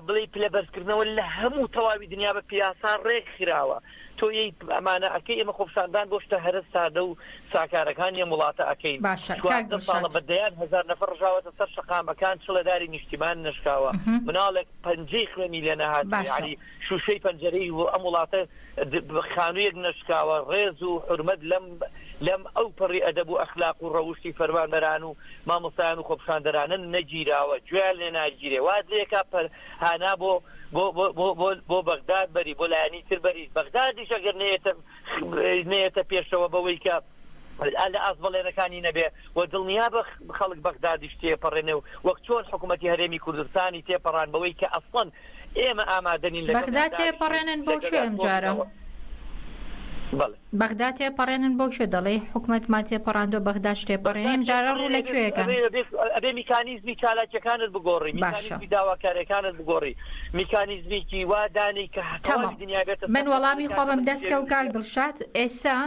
Speaker 4: بڵێی پلە بەرزکردنەوە لە هەموو تەواوی دنیا بە پیاسا ڕێک خراوە تۆ یەی ئەمانە ئەکەی ئێمە خۆپیشاندان بۆ شتە هەرە سادە و ساکارەکانی ئەم وڵاتە ئەکەین
Speaker 1: باشە کاک
Speaker 4: 14 ساڵە
Speaker 1: دڵشاد
Speaker 4: بە دەیان هەزار نەفەر ڕژاوەتە سەر شەقامەکان چڵەداری نیشتیمان نەشکاوە مناڵێک پەنجەی خوێنی لێ نەهاتووە
Speaker 1: باشە
Speaker 4: یعنی شوشەی پەنجەرەی ئەم وڵاتە خانوویەک نەشکاوە، ڕێز و حورمەت لەم لەم ئەو پەڕی ئەدەب و ئەخلاق و ڕەوشتی فەرمانبەران و مامۆستایان و خۆپیشاندەرانە نەگیراوە، گوێیان لێ ناگیرێ، وات لێکا پەر هانا بۆ بۆ بۆ بۆ بۆ بۆ بەغداد بەری، بۆ لایەنی تر بەری، بەغدادیش ئەگەر نەیەتە نەیەتە پێشەوە بەوەی کە لە ئاست بەڵێنەکانی نەبێ و دڵنیابە خەڵک بەغدادیش تێپەڕێنێ و وەک چۆن حکوومەتی هەرێمی کوردستانی تێپەڕان بەوەی کە ئەسڵەن ئێمە ئامادە نین لەگەڵیان
Speaker 1: بەغدا
Speaker 4: دانیشین
Speaker 1: تێپەڕێنن بۆ کوێ
Speaker 4: لەگەڵیان
Speaker 1: ئەم جارە؟
Speaker 4: کۆبنەوە. بەڵێ.
Speaker 1: بەغدا تێپەڕێنن بۆ کوێ؟ دەڵێی حکومەتمان تێپەڕاندووە بەغداش
Speaker 4: بەغدا
Speaker 1: تێپەڕێنین ئەم جارە ڕوو لە
Speaker 4: تێپەڕێنێ
Speaker 1: کوێ ئەکەن؟
Speaker 4: ئەبێ ئەبێ ئەبێ میکانیزمی چالاکیەکانت بگۆڕی
Speaker 1: باشە.
Speaker 4: میکانیزمی داواکاریەکانت بگۆڕی میکانیزمێکی وا دانێی کە تەواوی
Speaker 1: تەمام
Speaker 4: دنیا بێتە
Speaker 1: من
Speaker 4: سەر
Speaker 1: وەڵامی
Speaker 4: کاکە
Speaker 1: خۆمم
Speaker 4: من
Speaker 1: دەست کەوت کاک
Speaker 4: پێویستە.
Speaker 1: دڵشاد ئێستا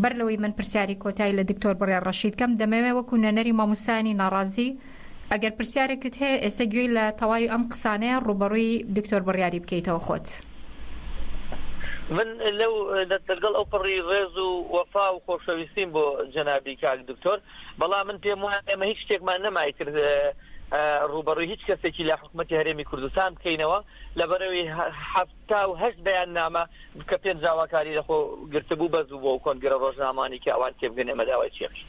Speaker 1: بەر لەوەی من پرسیاری کۆتایی لە دکتۆر بڕیار ڕەشید کەم دەمەوێ وەکو نوێنەری مامۆستایانی ناڕازی ئەگەر پرسیارێکت هەیە ئێستا گوێی لە تەواوی ئەم قسانەیە ڕووبەڕووی دکتۆر بڕیاری بکەیتەوە خۆت.
Speaker 4: من لەو لەگەڵ ئەو پەڕی ڕێز و وەفا و خۆشەویستیم بۆ جەنابی کاک دکتۆر بەڵام من پێم وایە ئێمە هیچ شتێکمان نەما ئیتر ڕووبەڕووی هیچ کەسێکی لە حکومەتی هەرێمی کوردستان بکەینەوە لەبەرئەوەی 78 بەیاننامە کە پێنج داواکاری لەخۆ گرتبوو بەس بوو بۆ ئەو کۆنگرە ڕۆژنامەوانی کە ئەوان تێبگەن ئێمە داوای چی ئەکەین.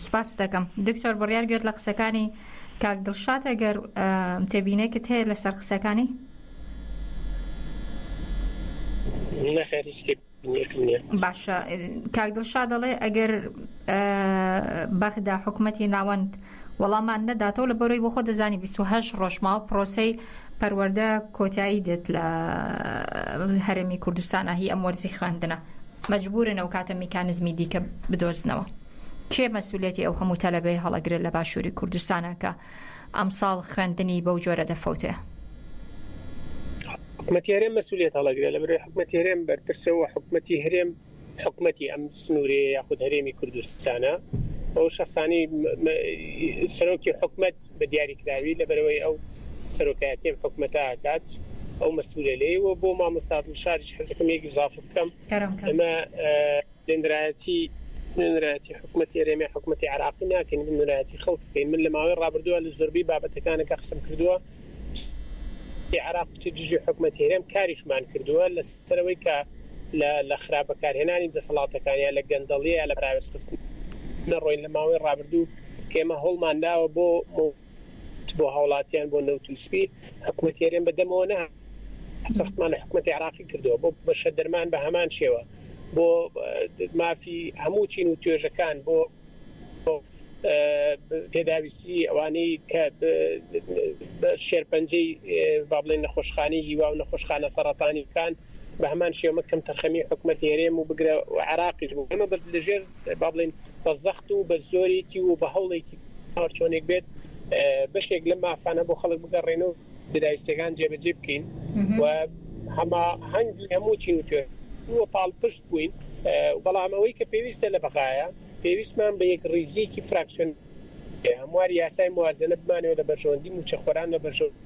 Speaker 1: سپاست دەکەم دکتۆر بڕیار گوێت لە قسەکانی کاک دڵشاد ئەگەر تێبینێکت هەیە لەسەر قسەکانی؟
Speaker 5: نەخێر هیچ تێبینیەکم نییە.
Speaker 1: باشە کاک دڵشاد دەڵێ ئەگەر بەغدا حکومەتی ناوەند وەڵامان نەداتەوە لە بەرەی بۆ خۆ دەزانی 28 ڕۆژ ماوە پرۆسەی پەروەردە کۆتایی دێت لە هەرێمی کوردستانە هی ئەم وەرزی خوێندنە مەجبورن ئەو کاتە میکانزمی دیکە بدۆزنەوە کێ مەسوولێتی ئەو هەموو تەلەبەی هەڵەگرێت لە باشووری کوردستانە کە ئەمساڵ خوێندنی بەو جۆرە دەفەوتێ؟
Speaker 5: حکومەتی هەرێم مەسولیەت هەڵەگرێ لەبەرئەوەی حکومەتی هەرێم بەرپرسە و حکومەتی هەرێم حکومەتی ئەم سنوورەیە یاخود هەرێمی کوردستانە ئەو شخصانی سەرۆکی حکومەت بە دیاریکراوی لەبەرەوەی ئەو سەرۆکایەتیم حکومەتە ئەکات ئەو مەسولە لێی و بۆ مامۆستا دڵشادیش حەزەکەم یەک ئیزافە بکەم ئەمە نوێنەرایەتی نوێنەرایەتی حکومەتی هەرێم یا حکومەتی عێراقی ناکەین، نوێنەرایەتی خەڵک بکەین. من لە ماوەی ڕابردووە لە زۆربەی بابەتەکانە کە قسەم کردووە عێراق چ دژی حکومەتی هەرێم کاریشمان کردووە لەسەرەوەی کە لە خراپ بەکارهێنانی دەسەڵاتەکان یا لە گەندەڵیە یا لە پەراوێزخستن نەڕۆین. لە ماوەی ڕابردوو ئێمە هەوڵمان داوە بۆ بۆ هاوڵاتیان بۆ نەوت و سپی حکومەتی هەرێم بە دەمەوە نەهات، زەختمان لە حکومەتی عێراقی کردووە بۆ بەشە دەرمان بە هەمان شێوە بۆ مافی هەموو چین و توێژەکان بۆ پێداویستی ئەوانەی کە شێرپەنجەی با بڵێن نەخۆشخانەی هیوا و نەخۆشخانە سەڕەتانیەکان بە هەمان شێوە کەمتەرخەمی حکومەتی هەرێم و بگرە عێراقیش بوو ئێمە بەس لەژێر با بڵێن بە زەخت و بە زۆرێکی و بە هەوڵێکی هەرچۆنێک بێت بەشێک لەم مافانە بۆ خەڵک بگەڕێن و پێداویستیەکان جێبەجێ بکەین و هەما هەنگی هەموو چین و توێ و پاڵپشت بووین بەڵام ئەوەی کە پێویستە لە بەغایە پێویستمان بە یەک ڕیزیەکی فراکسیۆن هەمواری یاسای موازنە بمانەوە لە بەرژەوەندی مووچەخۆران لە بەرژەوەندی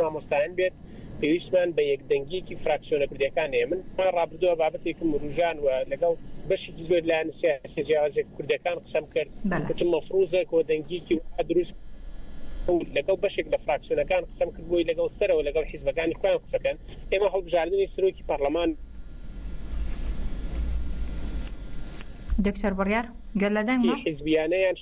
Speaker 5: مامۆستایان بێت پێویستمان بە یەکدەنگیەکی فراکسیۆنە کوردیەکان هەیە. من ڕابردووە بابەتێکم وروژان و لەگەڵ بەشێکی زۆر لایەنە سیاسیە جیاوازە کوردەکان قسەم کرد، وتم مەفروزە کۆدەنگیەکی وەها دروست و لەگەڵ بەشێک لە فراکسیۆنەکان قسەم کرد بۆی لەگەڵ سەرەوە لەگەڵ حیزبەکانی خۆیان قسە بکەن. ئێمە هەڵبژاردنی سەرۆکی پەڕلەمان.
Speaker 1: دکتۆر بڕیار گوێت لە دەنگمە؟
Speaker 5: حیزبیانە یان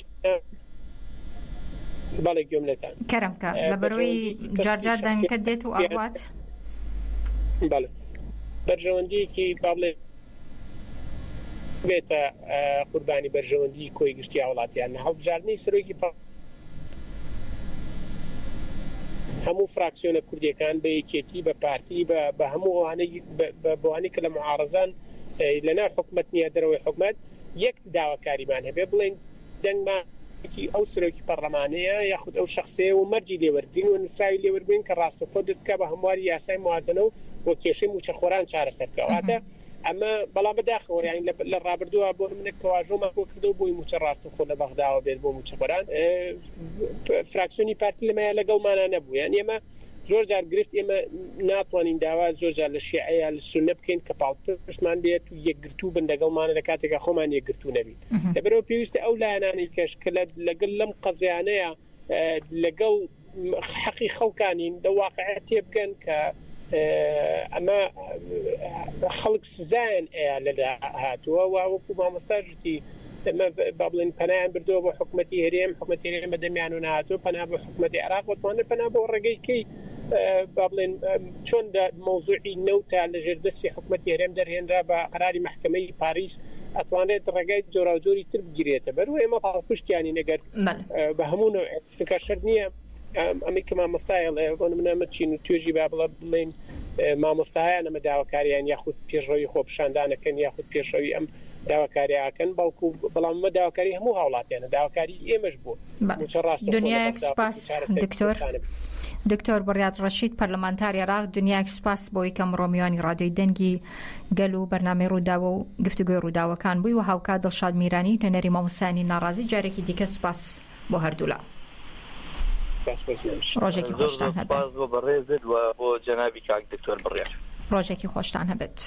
Speaker 5: بەڵێ گوێم لێتان.
Speaker 1: کەرەم کە لەبەرەوەی جار جار دەنگەکەت دێت و ئەڕوات.
Speaker 5: بەڵێ بەرژەوەندیەکی با بڵێ بێتە قوربانی بەرژەوەندی کۆی گشتی هاوڵاتیان هەڵبژاردنی سەرۆکی هەموو فراکسیۆنە کوردیەکان بە یەکێتی بە پارتی بە هەموو ئەوانەی بەوانەی کە لە معارزان لە ناو حکومەت نییە دەرەوەی حکومەت یەک داواکاریمان هەبێ بڵێن دەنگمان ئەو سەرۆکی پەڕلەمانەیە یاخود ئەو شەخسەیە و مەرجی لێوەرگرین و نووسراوی لێوەرگرین کە ڕاستەوخۆ دەست بکا بە هەمواری یاسای موازنە و و کێشەی مووچەخۆران چارەسەر بکا واتە ئەمە بەڵام بەداخەوە یانی لە ڕابردووە بۆ نمونە کە واژۆمان کۆ کردەوە بۆی مووچە ڕاستەوخۆ لە بەغداوە بێت بۆ مووچەخۆران فراکسیۆنی پارتی لەمەیە لەگەڵمانە نەبوو یان ئێمە زۆر جار گرفت ئێمە ناتوانین داوا زۆر جار لە شیعە یا لە سوننە بکەین کە پاڵپشتمان بێت و یەکگرتوو بن لەگەڵمانە لە کاتێکا خۆمان یەکگرتوو نەبین لەبەرئەوە پێویستە ئەو لایەنانەی کەش کە لەگەڵ لەم قەزیانەیە لەگەڵ حەقی خەڵکانین لە واقعە تێبگەن کە ئەمە خەڵک سزایان ئەیا لە هاتووە و وەکو مامۆستا ژتی ئێمە با بڵێین پەنایان بردووە بۆ حکومەتی هەرێم، حکومەتی هەرێم بە دەمیانەوە نەهاتووە، پەنا بۆ حکومەتی عێراق وتوانن پەنا بۆ ڕێگەی کەی با بڵێن چۆن لە مەوزوعی نەوتە لە ژێر دەستی حکومەتی هەرێم دەرهێنرا بە قەراری مەحکەمەی پاریس ئەتوانرێت ڕێگای جۆراوجۆری تر بگیرێتە بەر و ئێمە پاڵپشتیانین ئەگەر بە هەموو نەوعێک چونکە شەرت نییە ئەمەی کە مامۆستای ئەڵێ بۆ نمونە ئەمە چین و توێژی با بڵێ بڵێین مامۆستایان ئەمە داواکاریان یاخود پێشڕەوی خۆپیشاندانەکەن یاخود پێشڕەوی ئەم داواکاری ئاکەن بەڵکو بەڵام ئەمە داواکاری هەموو هاوڵاتیانە داواکاری ئێمەش بوو موچە ڕاستەوخۆ لە
Speaker 1: دنیایەک
Speaker 5: بەغدا
Speaker 1: سوپاس
Speaker 5: وەکو چارەسەری
Speaker 1: دکتۆر
Speaker 5: کوردستانە بێت.
Speaker 1: دکتۆر بڕیات ڕەشید پەرلەمانتاری عێراق دنیایەک سوپاس بۆی کە ئەمڕۆ میوانی ڕادیۆی دەنگی گەل و بەرنامەی ڕووداوە و گفتوگۆی ڕووداوەکان بووی و هاوکات دڵشاد میرانی نوێنەری مامۆستایانی ناڕازی جارێکی دیکە سوپاس بۆ هەردوولا. ڕۆژێکی
Speaker 4: زۆر زۆر
Speaker 1: خۆشتان هەبێ.
Speaker 4: سوپاس بۆ بەڕێزت و بۆ جەنابی کاک دکتۆر بڕیار.
Speaker 1: ڕۆژێکی خۆشتان هەبێت.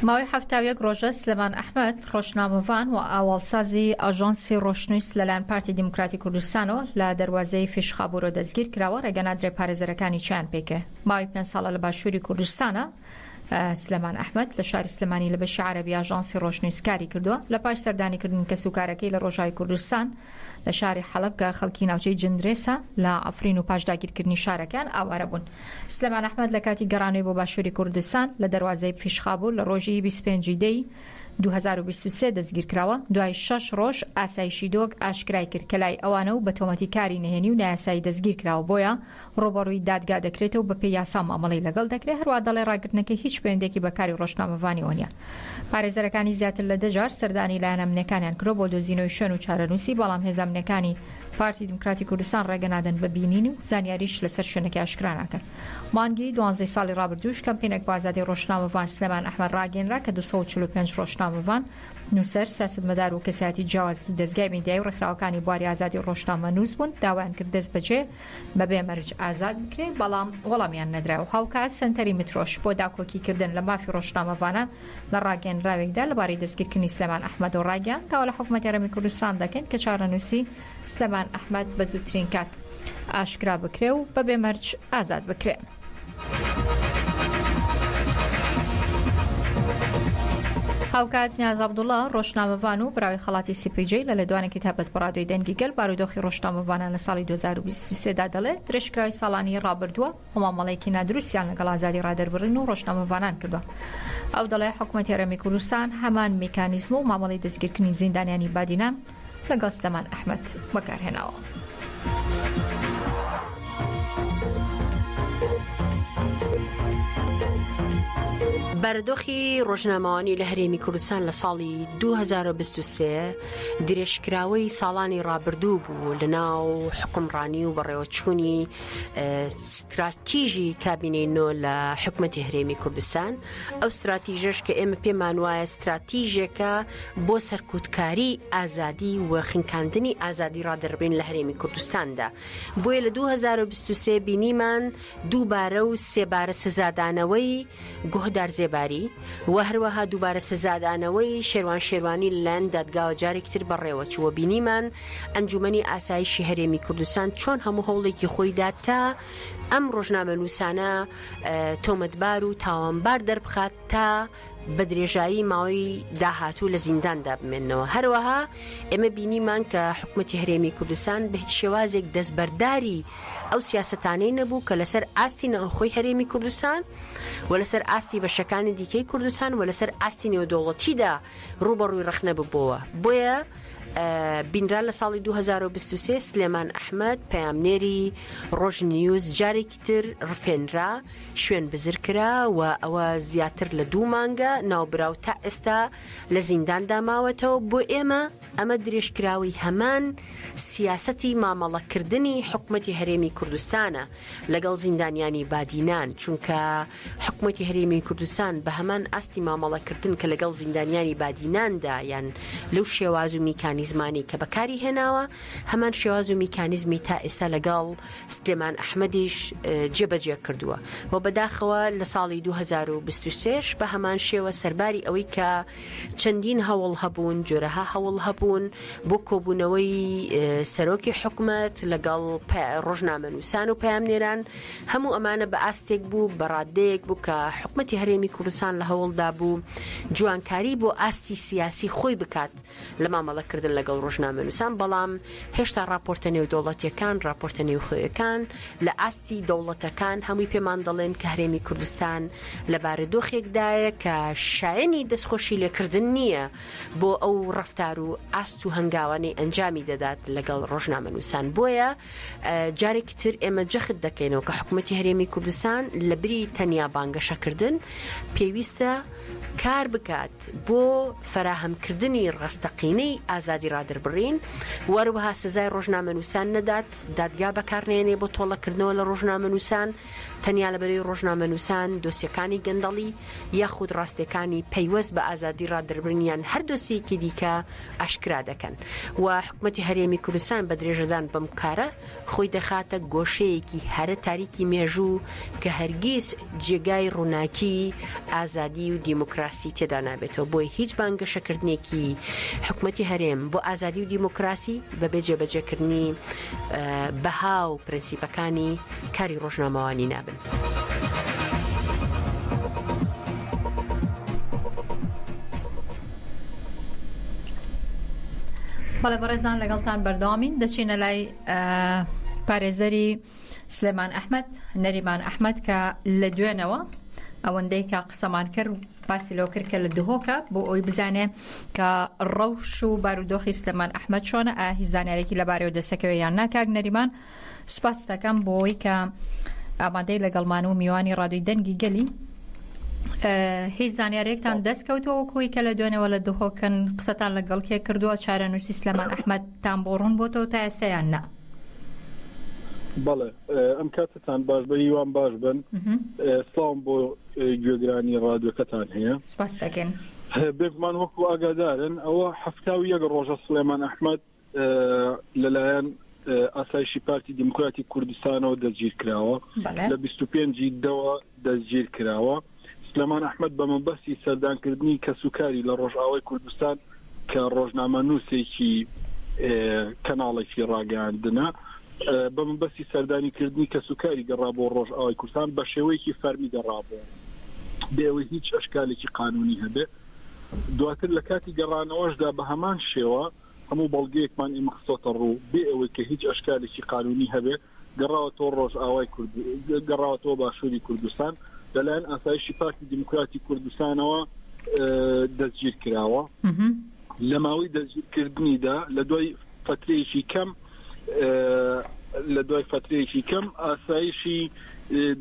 Speaker 1: ماوەی 71 ڕۆژە سلێمان ئەحمەد ڕۆژنامەڤان و ئاواڵسازی ئاژانسی ڕۆشنویس لەلایەن پارتی دیموکراتی کوردستانەوە لە دەروازەی فیشخابورۆ دەستگیر کراوە ڕێگە نادرێ پارێزەرەکانی چیان پێکێ ماوەی پێ ساڵە لە باشووری کوردستانە. سلێمان ئەحمەد لە شاری سلێمانی لە بەشی عەرەبی ئاژانسی ڕۆژنیوز کاری کردووە. لە پاش سەردانیکردنی کەسوکارەکەی لە ڕۆژاوی کوردستان لە شاری حەڵەب کە خەڵکی ناوچەی جندرێسە لە عەفرین و پاش داگیرکردنی شارەکەیان ئاوارە بوون. سلێمان ئەحمەد لە کاتی گەڕانەوەی بۆ باشووری کوردستان لە دەروازەی فیشخابوور لە ڕۆژی 25 ی دەی 2023 دەستگیرکراوە، دوای شەش ڕۆژ ئاسایشی دۆک ئاشکرای کرد کە لای ئەوانە و بە تۆمەتی کاری نهێنی و نایاسایی دەستگیرکراوە بۆیە ڕووبەڕووی دادگا دەکرێتەوە و بەپێی یاسا مامەڵەی لەگەڵ دەکرێت، هەروەها دەڵێ ڕاگرتنەکەی هیچ پەیوەندییەکی بە کاری ڕۆژنامەڤانیەوە نییە. پارێزەرەکانی زیاتر لە دە جار سەردانی لایەنە ئەمنییەکانیان کردووە بۆ دۆزینەوەی شوێن و چارەنووسی، بەڵام هێزە ئەمنییەکانی پارتی دیموکراتی کوردستان ڕێگە نادەن بە بینین و زانیاریش لەسەر شوێنەکەی ئاشکرا ناکەن. مانگی دوانزەی ساڵی ڕابردووش کەمپینێک بۆ ئازادی ڕۆژنامەڤان سلێمان ئەحمەد ڕاگەیەنرا کە 245 ڕۆژنامەڤان، نووسەر، سیاسەتمەدار و کەسایەتی جیاواز و دەزگای میدیایی و ڕێکخراوەکانی بواری ئازادی ڕۆژنامەنووس بوون داوایان کرد دەستبەجێ بەبێ مەرج ئازاد بکرێ، بەڵام وەڵامیان نەدرایەوە. هاوکات سەنتەری مترۆش بۆ داکۆکیکردن لە مافی ڕۆژنامەڤانان لە ڕاگەیەنراوێکدا لەبارەی دەستگیرکردنی سلێمان ئەحمەدەوە ڕایگەیاند، داوا لە حکومەتی هەرێمی کوردستان دەکەین کە چارەنووسی سلێمان ئەحمەد بە زووترین کات ئاشکرا بکرێ و بەبێ مەرج ئازاد بکرێ. هاوکات نیاز عەبدوڵا، ڕۆژنامەڤان و براوەی خەڵاتی سی پی جەی لە لێدوانێکی تایبەت بە ڕادیۆی دەنگی گەل بارودۆخی ڕۆژنامەڤانان لە ساڵی 2023 دا دەڵێت، درێژکراوی ساڵانی ڕابردووە و مامەڵەیەکی نادروستیان لەگەڵ ئازادی ڕادەربڕین و ڕۆژنامەڤانان کردووە. ئەو دەڵێ حکومەتی هەرێمی کوردستان هەمان میکانیزم و مامەڵەی دەستگیرکردنی زیندانیانی بادینان لەگەڵ سلێمان ئەحمەد بەکارهێناوە.
Speaker 6: بارودۆخی ڕۆژنامەوانی لە هەرێمی کوردستان لە ساڵی 2023 درێژکراوەی ساڵانی ڕابردوو بوو لە ناو حکومڕانی و بەڕێوەچوونی ستراتیژی کابینەی نۆ لە حکومەتی هەرێمی کوردستان ئەو ستراتیژەش کە ئێمە پێمان وایە ستراتیژێکە بۆ سەرکوتکاری ئازادی و خنکاندنی ئازادی ڕادەربڕین لە هەرێمی کوردستاندا. بۆیە لە 2023 بینیمان دووبارە و سێبارە سزادانەوەی گۆهدار زێباری و هەروەها دووبارە سزادانەوەی شێروان شێروانی لەلایەن دادگاوە جارێکی تر بەڕێوەچوو و بینیمان ئەنجومەنی ئاسایشی هەرێمی کوردستان چۆن هەموو هەوڵێکی خۆی دا تا ئەم ڕۆژنامەنووسانە تۆمەتبار و تاوانبار دەربخات تا بە درێژایی ماوەی داهاتوو لە زینداندا بمێنەوە. هەروەها ئێمە بینیمان کە حکومەتی هەرێمی کوردستان بە هیچ شێوازێک دەستبەرداری ئەو سیاسەتانەی نەبوو کە لەسەر ئاستی ناوخۆی هەرێمی کوردستان و لەسەر ئاستی بەشەکانی دیکەی کوردستان و لەسەر ئاستی نێودەوڵەتیدا ڕووبەڕووی ڕەخنە ببۆوە. بۆیە بینرا لە ساڵی 2023 سلێمان ئەحمەد پەیامنێری ڕۆژ نیوز جارێکی تر ڕفێنرا، شوێن بزر کرا و ئەوە زیاتر لە دوو مانگە ناوبراو تا ئێستا لە زینداندا ماوەتەوە، بۆ ئێمە ئەمە درێژکراوەی هەمان سیاسەتی مامەڵەکردنی حکومەتی هەرێمی کوردستانە لەگەڵ زیندانیانی بادینان، چونکە حکومەتی هەرێمی کوردستان بە هەمان ئاستی مامەڵەکردن کە لەگەڵ زیندانیانی بادیناندا یان لەو شێواز و میکانیزمانەی کە بەکاری هێناوە هەمان شێواز و میکانیزمی تا ئێستا لەگەڵ سلێمان ئەحمەدیش جێبەجێ کردووە و بەداخەوە لە ساڵی 2023 بە هەمان شێوە سەرباری ئەوەی کە چەندین هەوڵ هەبوون جۆرەها هەوڵ هەبوون بۆ کۆبوونەوەی سەرۆکی حکومەت لەگەڵ ڕۆژنامەنووسان و پەیامنێران هەموو ئەمانە بە ئاستێک بوو بە ڕادەیەک بوو کە حکومەتی هەرێمی کوردستان لە هەوڵدا بوو جوانکاری بۆ ئاستی سیاسی خۆی بکات لە مامەڵەکردن لەگەڵ ڕۆژنامەنووسان، بەڵام هێشتا ڕاپۆرتە نێودەوڵەتییەکان، ڕاپۆرتە نێوخۆیەکان لە ئاستی دەوڵەتەکان هەمووی پێمان دەڵێن کە هەرێمی کوردستان لە بارودۆخێکدایە کە شایەنی دەستخۆشی لێکردن نییە بۆ ئەو ڕەفتار و ئاست و هەنگاوانەی ئەنجامی دەدات لەگەڵ ڕۆژنامەنووسان. بۆیە جارێکی تر ئێمە جەخت دەکەینەوە کە حکوومەتی هەرێمی کوردستان لە بری تەنیا بانگەشەکردن پێویستە کار بکات بۆ فەراهەمکردنی ڕاستەقینەی ئازادی ڕادەربڕین و هەروەها سزای ڕۆژنامەنووسان نەدات، دادگا بەکارنەیەنێ بۆ تۆڵەکردنەوە لە ڕۆژنامەنووسان، تەنیا لەبەرەی ڕۆژنامەنووسان دۆسیەکانی گەندەڵی یاخود ڕاستیەکانی پەیوەست بە ئازادی ڕادەربڕین یان هەر دۆسیەکی دیکە ئاشکرا دەکەن و حکومەتی هەرێمی کوردستان بە درێژەدان بەم کارە خۆی دەخاتە گۆشەیەکی هەرە تاریکی مێژوو کە هەرگیز جێگای ڕووناکی ئازادی و دیموکراسی تێدا نابێتەوە، بۆیە هیچ بانگەشەکردنێکی حکومەتی هەرێم بۆ ئازادی و دیموکراسی بەبێ جێبەجێکردنی بەها و پرەنسیپەکانی کاری ڕۆژنامەوانی نابن.
Speaker 1: بەڵێ بەڕێزان لەگەڵتان بەردەوامین دەچینە لای پارێزەری سلێمان ئەحمد نەریمان ئەحمد کە لە دوێنەوە ئەوەندەی کە قسەمان کرد باسی لەوە کرد کە لە دهۆکە بۆ ئەوی بزانێ کە ڕەوش و بارودۆخی سلێمان ئەحمد چۆنە ئایا هیچ زانیارێکی لەبارەیەوە دەستەکەوێ یان نا کاک نەریمان سوپاست دەکەم بۆ ئەوەی کە ئامادەی لەگەڵمان و میوانی ڕادیۆی دەنگی گەلی هیچ زانیارێکتان دەست کەوتەوە کۆی کە لە دوێنەوە لە دهۆکن قسەتان لەگەڵ کێ کردووە چارەنووسی سلێمان ئەحمەدتان بۆ ڕوون بۆتەوە تا ئێستا یان نا؟
Speaker 7: بەڵێ ئەم کاتتان باش بە هیوام باش بن سڵاوم بۆ گوێگرانی ڕادیۆکەتان هەیە
Speaker 1: سپاس دەکەین
Speaker 7: بێگومان وەکو ئاگادارن ئەوە 71 ڕۆژە سلێمان ئەحمد لەلایەن ئاسایشی پارتی دیموکراتی کوردستانەوە دەستگیر کراوە لە 25 دەوە دەستگیر کراوە سلێمان ئەحمد بە مەبەستی سەردانکردنی کەسوکاری لە ڕۆژئاوای کوردستان کە ڕۆژنامەنووسێکی کەناڵێکی ڕاگەیاندنە بە مەبەستی سەردانیکردنی کەسوکاری گەڕا بۆ ڕۆژئاوای کوردستان بە شێوەیەکی فەرمی گەڕابوو بێ ئەوەی هیچ ئەشکالێکی قانونی هەبێ دواتر لە کاتی گەڕانەوەشدا بە هەمان شێوە هەموو بەڵگەیەکمان ئێمە خستۆتە ڕوو بێ ئەوەی کە هیچ ئەشکالێکی قانونی هەبێ گەڕاوەتەوە ڕۆژئاوای کورد گەڕاوەتەوە باشووری کوردستان لەلایەن ئاسایشی پارتی دیموکراتی کوردستانەوە دەستگیر کراوە لە ماوەی دەستگیرکردنیدا لە دوای فترەیەکی کەم لە دوای فترەیەکی کەم ئاسایشی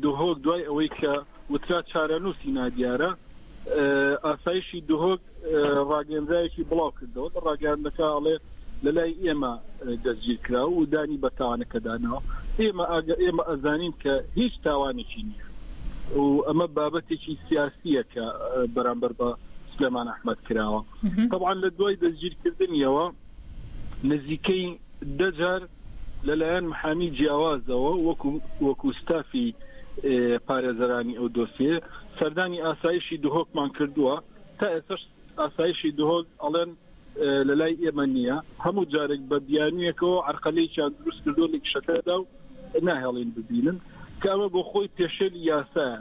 Speaker 7: دهۆک دوای ئەوەی کە وترا چارەنووسی نادیارە ئاسایشی دهۆک ڕاگەندراوێکی بڵاو کردەوە لە ڕاگەاندەکە ئەڵێ لە لای ئێمە دەستگیر کرا و دانی بە تاوانەکەدانەوە ئێمە ئاگە ئێمە ئەزانین کە هیچ تاوانێکی نییە و ئەمە بابەتێکی سیاسیە کە بەرامبەر بە سلێمان ئەحمد کراوە طبعا لە دوای دەستگیرکردنیەوە نزیکەی دەجار لەلایەن محامی جیاوازەوە وەکو وەکو ستافی پارێزەرانی ئەو دۆسیە سەردانی ئاسایشی دهۆکمان کردووە تا ئێستاش ئاسایشی دهۆک ئەڵێن لەلای ئێمە نییە هەموو جارێک بە بیانویەکەوە عرقەلێکیان دروست کردو لە کشەکەدا و ناهێڵین ببینن کە ئەمە بۆ خۆی پێشێلی یاسایە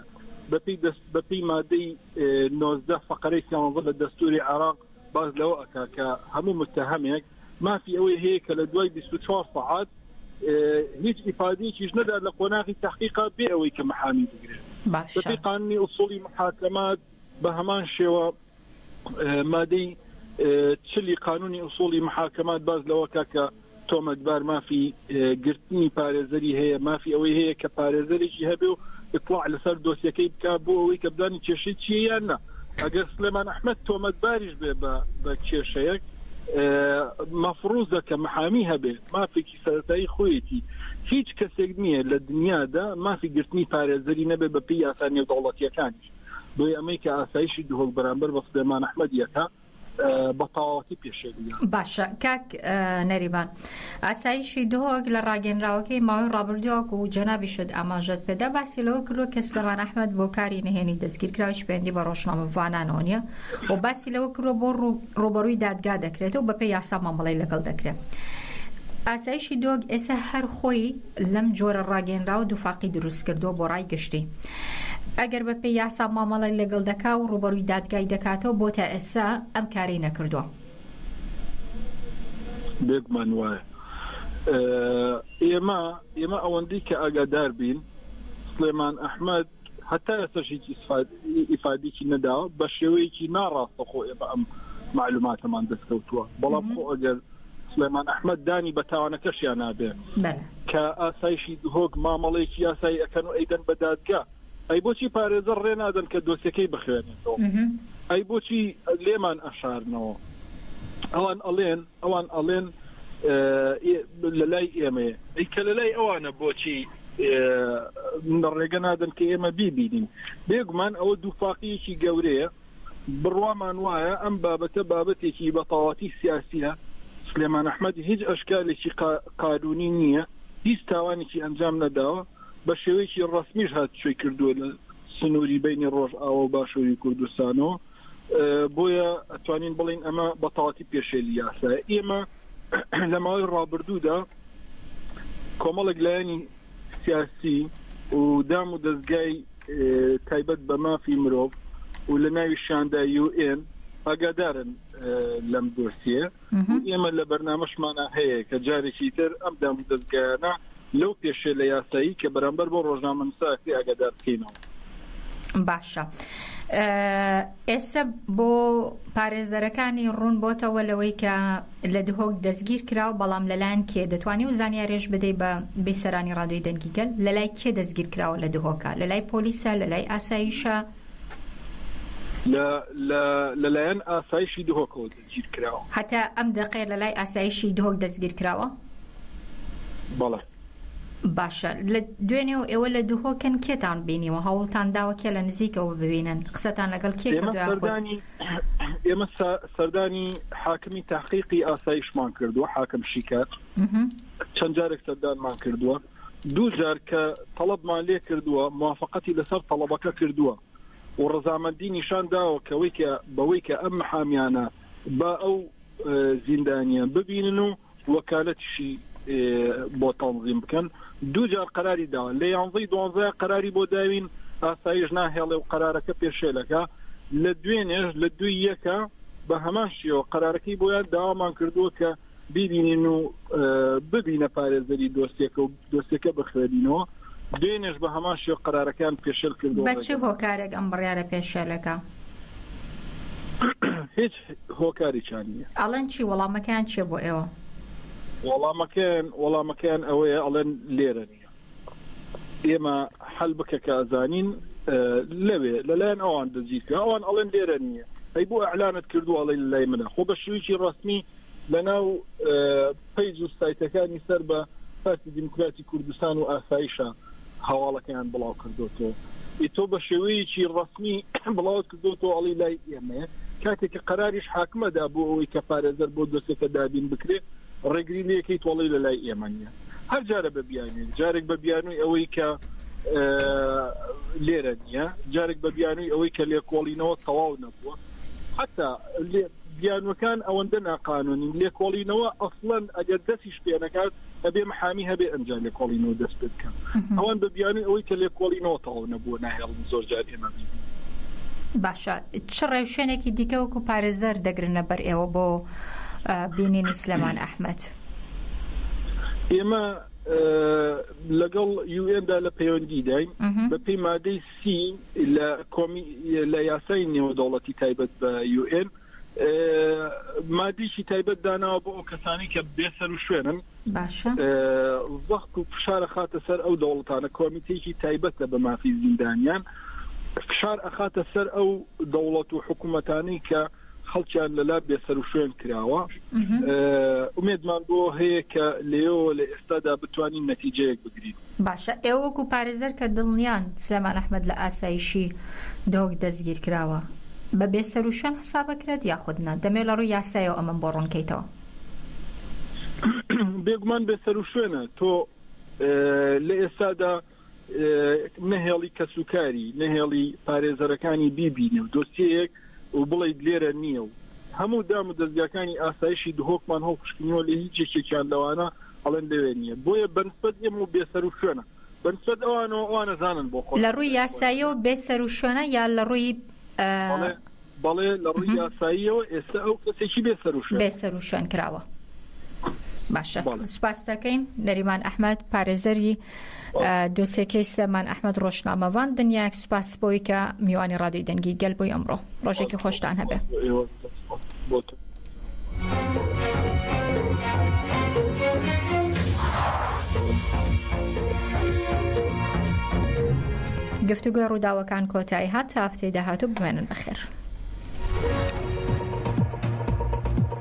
Speaker 7: بەپی دەست بەپی مادەی 19 فقرەی 13 لە دەستوری عراق باس لەوە ئەکا کە هەموو متهمێک مافی ئەوەی هەیە کە لە دوای 24 سەعات هیچ ئیفادەیەکیش نەدات لە قۆناغی تحقیقا بێ ئەوەی کە محامی بگرێت بەپێی قانونی ئوسوڵی محاکەمات بە هەمان شێوە مادەی چلی قانونی ئوسوڵی محاکەمات باس لەوە کا کە تۆمەتبار مافی گرتنی پارێزەری هەیە مافی ئەوەی هەیە کە پارێزەرێکی هەبێ و اطلاع لەسەر دۆسیەکەی بک بۆ ئەوەی کە بزانانی کێشەی چیە یان نا ئەگەر سلێمان ئەحمد تۆمەتباریش بێ بە کێشەیەک مەفروزە کە محامی هەبێ مافێکی سەرەتایی خۆیەتی هیچ کەسێک نییە لە دنیادا مافی گرتنی پارێزەری نەبێ بە پێی یاسا نێودەوڵەتیەکانیش بۆیە ئەمەی کە ئاسایشی دهۆک بەرامبەر بە سلێمان ئەحمەد یەکە بە تەواوەتی پێشێلیە.
Speaker 1: باشە کاک نەریمان ئاسایشی دهۆک لە ڕاگەنراوەکەی ماوەی ڕابردووە و جەنابیشت ئاماژەت پێدا باسی لەوە کردووە کە سلێمان ئەحمەد بۆ کاری نهێنی دەستگیرکراویش پەیوەندی بە ڕۆژنامەڤانانەوە نییە و باسی لەوە کردووە بۆ ڕووبەڕووی دادگا دەکرێت و بەپێی یاسا مامەڵەی لەگەڵ دەکرێت. ئاسایشی دۆگ ئێستا هەر خۆی لەم جۆرە ڕاگەنراوە دووفاقی دروست کردووە بۆ ڕای گشتی. ئەگەر بە پێی یاسا مامەڵەی لەگەڵ دەکا و ڕووبەڕووی دادگای دەکاتەوە بۆ تا ئێستا ئەم کارەی نەکردووە؟
Speaker 7: بێگومان وایە. ئێمە ئێمە ئەوەندەی کە ئاگادار بین سلێمان ئەحمەد هەتا ئێستاش هیچ ئیفادێکی نەداوە بە شێوەیەکی ناڕاستەخۆ ئێمە ئەم معلوماتەمان دەستکەوتووە بەڵام خۆ ئەگەر سلێمان ئەحمد دانی بە تاوانەکەشیان نابێ کە ئاسایشی دهۆک مامەڵەیەکی یاسایی ئەکەن و ئەیدەن بە دادگا ئەی بۆچی پارێزەر ڕێ نادەن کە دۆسیەکەی بخوێنێتەوە ئەی بۆچی لێمان ئەشارنەوە ئەوان ئەڵێن ئەوان ئەڵێن لە لای ئێمەیە ئەی کە لە لای ئەوانە بۆچی ڕێگە نادەن کە ئێمە بیبینین بێگومان ئەوە دووفاقیەکی گەورەیە بڕوامان وایە ئەم بابەتە بابەتێکی بەتەواتی سیاسیە سلێمان ئەحمد هیچ ئەشکالێکی قانونی نییە هیچ تاوانێکی ئەنجام نەداوە بە شێوەیەکی ڕسمیش هات چۆی کردووە لە سنووری بینی ڕۆژئاوا و باشووری کوردستانەوە بۆیە ئەتوانین بڵین ئەمە بەتەواتی پێشێلی یاسایە ئێمە لە ماوەی ڕابردوودا کۆمەڵێک لایەنی سیاسی و دام و دەستگای تایبەت بە مافی مرۆڤ و لە ناوی شاندا یوئێن. ئاگادارن لەم دۆسیە ئێمە لە بەرنامەشمانە هەیە کە جارێکی تر ئەم دام و دەستگایانە لەو پێشێ لە یاسایی کە بەرامبەر بۆ ڕۆژنامەنووسە ئەکرێ ئاگادار بکەینەوە.
Speaker 1: باشە ئێستا بۆ پارێزەرەکانی ڕوون بۆتەوە لەوەی کە لە دهۆک دەستگیر کراوە بەڵام لەلایەن کێ دەتوانی و زانیارێش بدەی بە بیسەرانی ڕادیۆی دەنگی گەل لەلای کێ دەستگیر کراوە لە دهۆکە لەلای پۆلیسە لەلای ئاسایشە؟
Speaker 7: لەلایەن ئاسایشی دهۆکەوە دەستگیر کراوە.
Speaker 1: هەتا ئەم دەقەیە لەلای ئاسایشی دهۆک دەستگیر کراوە؟
Speaker 7: بەڵێ.
Speaker 1: باشە لە دوێنێ و ئێوە لە دهۆکن کێتان بینیوە هەوڵتان داوە کێ لە نزیکەوە ببینن قسەتان لەگەڵ کێ
Speaker 7: کردووە یاخود؟ ئێمە سەردانی حاکمی تحقیقی ئاسایشمان کردووە حاکم شیکار چەند جارێک سەردانمان کردووە دوو جار کە تەڵەبمان لێ کردووە موافقەتی لەسەر تەڵەبەکە کردووە و ڕەزامەندی نیشان داوە کەوەی کە بەوەی کە ئەم محامیانە با ئەو زیندانیان ببینن و وەکالەتیشی بۆ تەنزیم بکەن دوو جار قەراری داوە لە یانزەی دوانزە قەراری بۆ داوین ئاسایش ناهێڵێ و قەرارەکە پێشێلەکە لە دوێنێش لە دوی یەکە بە هەمان شێوە قەرارەکەی بۆیان داوامان کردووە کە بیبینین و ببینە پارێزەری دۆسیەکە و دۆسیەکە بخوێنینەوە دوێنێش بە هەمان شێوە قەرارەکەیان پێشێل کردووە
Speaker 1: بە چ هۆکارێک ئەم بڕیارە پێشێلەکە؟
Speaker 7: هیچ هۆکارێکیان نییە.
Speaker 1: ئەڵێن چی وەڵامەکەیان چیە بۆ ئێوە؟
Speaker 7: وەڵامەکەیان وەڵامەکەیان ئەوەیە ئەڵێن لێرە نییە ئێمە حەل بکە کە ئەزانین لەوێ لەلایەن ئەوان دەستگیر ئەوان ئەڵێن لێرە نییە ئەی بۆ ئەعلانت کردو ئەڵێ لای منە خۆ بە شێوەیەکی ڕەسمی لەناو پەیج و سایتەکانی سەر بە پارتی دیموکراتی کوردستان و ئاسایشە هەواڵەکەیان بڵاو کردوتەوە تۆ بە شێوەیەکی ڕسمی بڵاوت کردوتەوە ئەڵی لای ئێمەیە کاتێک کە قەراریش حاکمەدا بۆ ئەوەی کە پارێزەر بۆ دۆسێکە دابین بکرێ ڕێگری لەکەی تۆڵی لە لای ئێمە نیە هەر جارە بە بیانووی جارێک بە بیانووی ئەوەی کە لێرە نییە جارێک بە بیانووی ئەوەی کە لێکۆڵینەوە تەواو نەبووە حتا بیانوەکان ئەوەندە ناقانونین لێکۆڵینەوە ئەسڵەن ئەگەر دەستیش پێ نەکات ئەبێ محامی هەبێ ئەنجا لێکۆڵینەوە دەست پێ بکات ئەوان بە بیانوی ئەوەی کە لێکۆڵینەوە تەواو نەبووە ناهێڵن زۆر جار ئێمە بیبینین.
Speaker 1: باشە چ ڕێوشوێنێکی دیکە وەکو پارێزەر دەگرنە بەر ئێوە بۆ بینینی سلێمان ئەحمەد؟
Speaker 7: ئێمە لەگەڵ یوئێندا لە پەیوەندیداین بە پێی مادەی سی لە کۆمی لە یاسای نێودەوڵەتی تایبەت بە یوئێن مادیکی تایبەت داناوە بۆ ئەو کەسانی کە بێسەر و شوێنن
Speaker 1: باشە
Speaker 7: زەخت و فشارە خاتە سەر ئەو دەوڵەتانە کۆمیتێکی تایبەتە بە مافی زیندانیان فشار ئەخاتە سەر ئەو دەوڵەت و حکوومەتانی کە خەڵکیان لەلا بێسەروشوێن کراوە ئومێدمان بۆ هەیە کە لێەوە لە ئێستادا بتوانین نەتیجەیەک بگرین.
Speaker 1: باشە ئێوە وەکو پارێزەر کە دڵنیان سلێمان ئەحمەد لە ئاسایشی دهۆک دەستگیر کراوە بە بێسەروشوێن حساب ئەکرێت یاخود نا؟ دەمەوێت لە ڕووی یاسایەوە ئەمەم بۆ ڕوون کەیتەوە.
Speaker 7: بێگومان بێسەروشوێنە تۆ لە ئێستادا نەهێڵی کەسوکاری، نەهێڵی پارێزەرەکانی بیبینێ و دۆسیەیەک و بڵێیت لێرە نییە و هەموو دام و دەزگاکانی ئاسایشی دهۆکمان هەڵپشکنیوە لە هیچ یەکێکیان لەوانە ئەڵێن لەوێ نییە بۆیە بەنسبەت ئێمە و بێسەروشوێنە بەنسبەت ئەوانەوە ئەوان ئەزانن بۆ
Speaker 1: خۆیان لە ڕووی یاساییەوە بێسەروشوێنە یا لە ڕووی
Speaker 7: بەڵێ لە ڕووی یاساییەوە ئێستا ئەو کەسێکی بێ سەروشوێن
Speaker 1: بێ سەروشوێن کراوە. باشە سپاس دەکەین نەریمان ئەحمد پارێزەری دۆسیەکەی سلێمان ئەحمد ڕۆژنامەوان دنیایەک سپاس بۆی کە میوانی ڕادیۆی دەنگی گەل بووی ئەمڕۆ ڕۆژێکی خۆشتان هەبێ. گفتوگۆی ڕووداوەکان کۆتایی هات تا هەفتەی داهاتوو بمێنن بەخێر.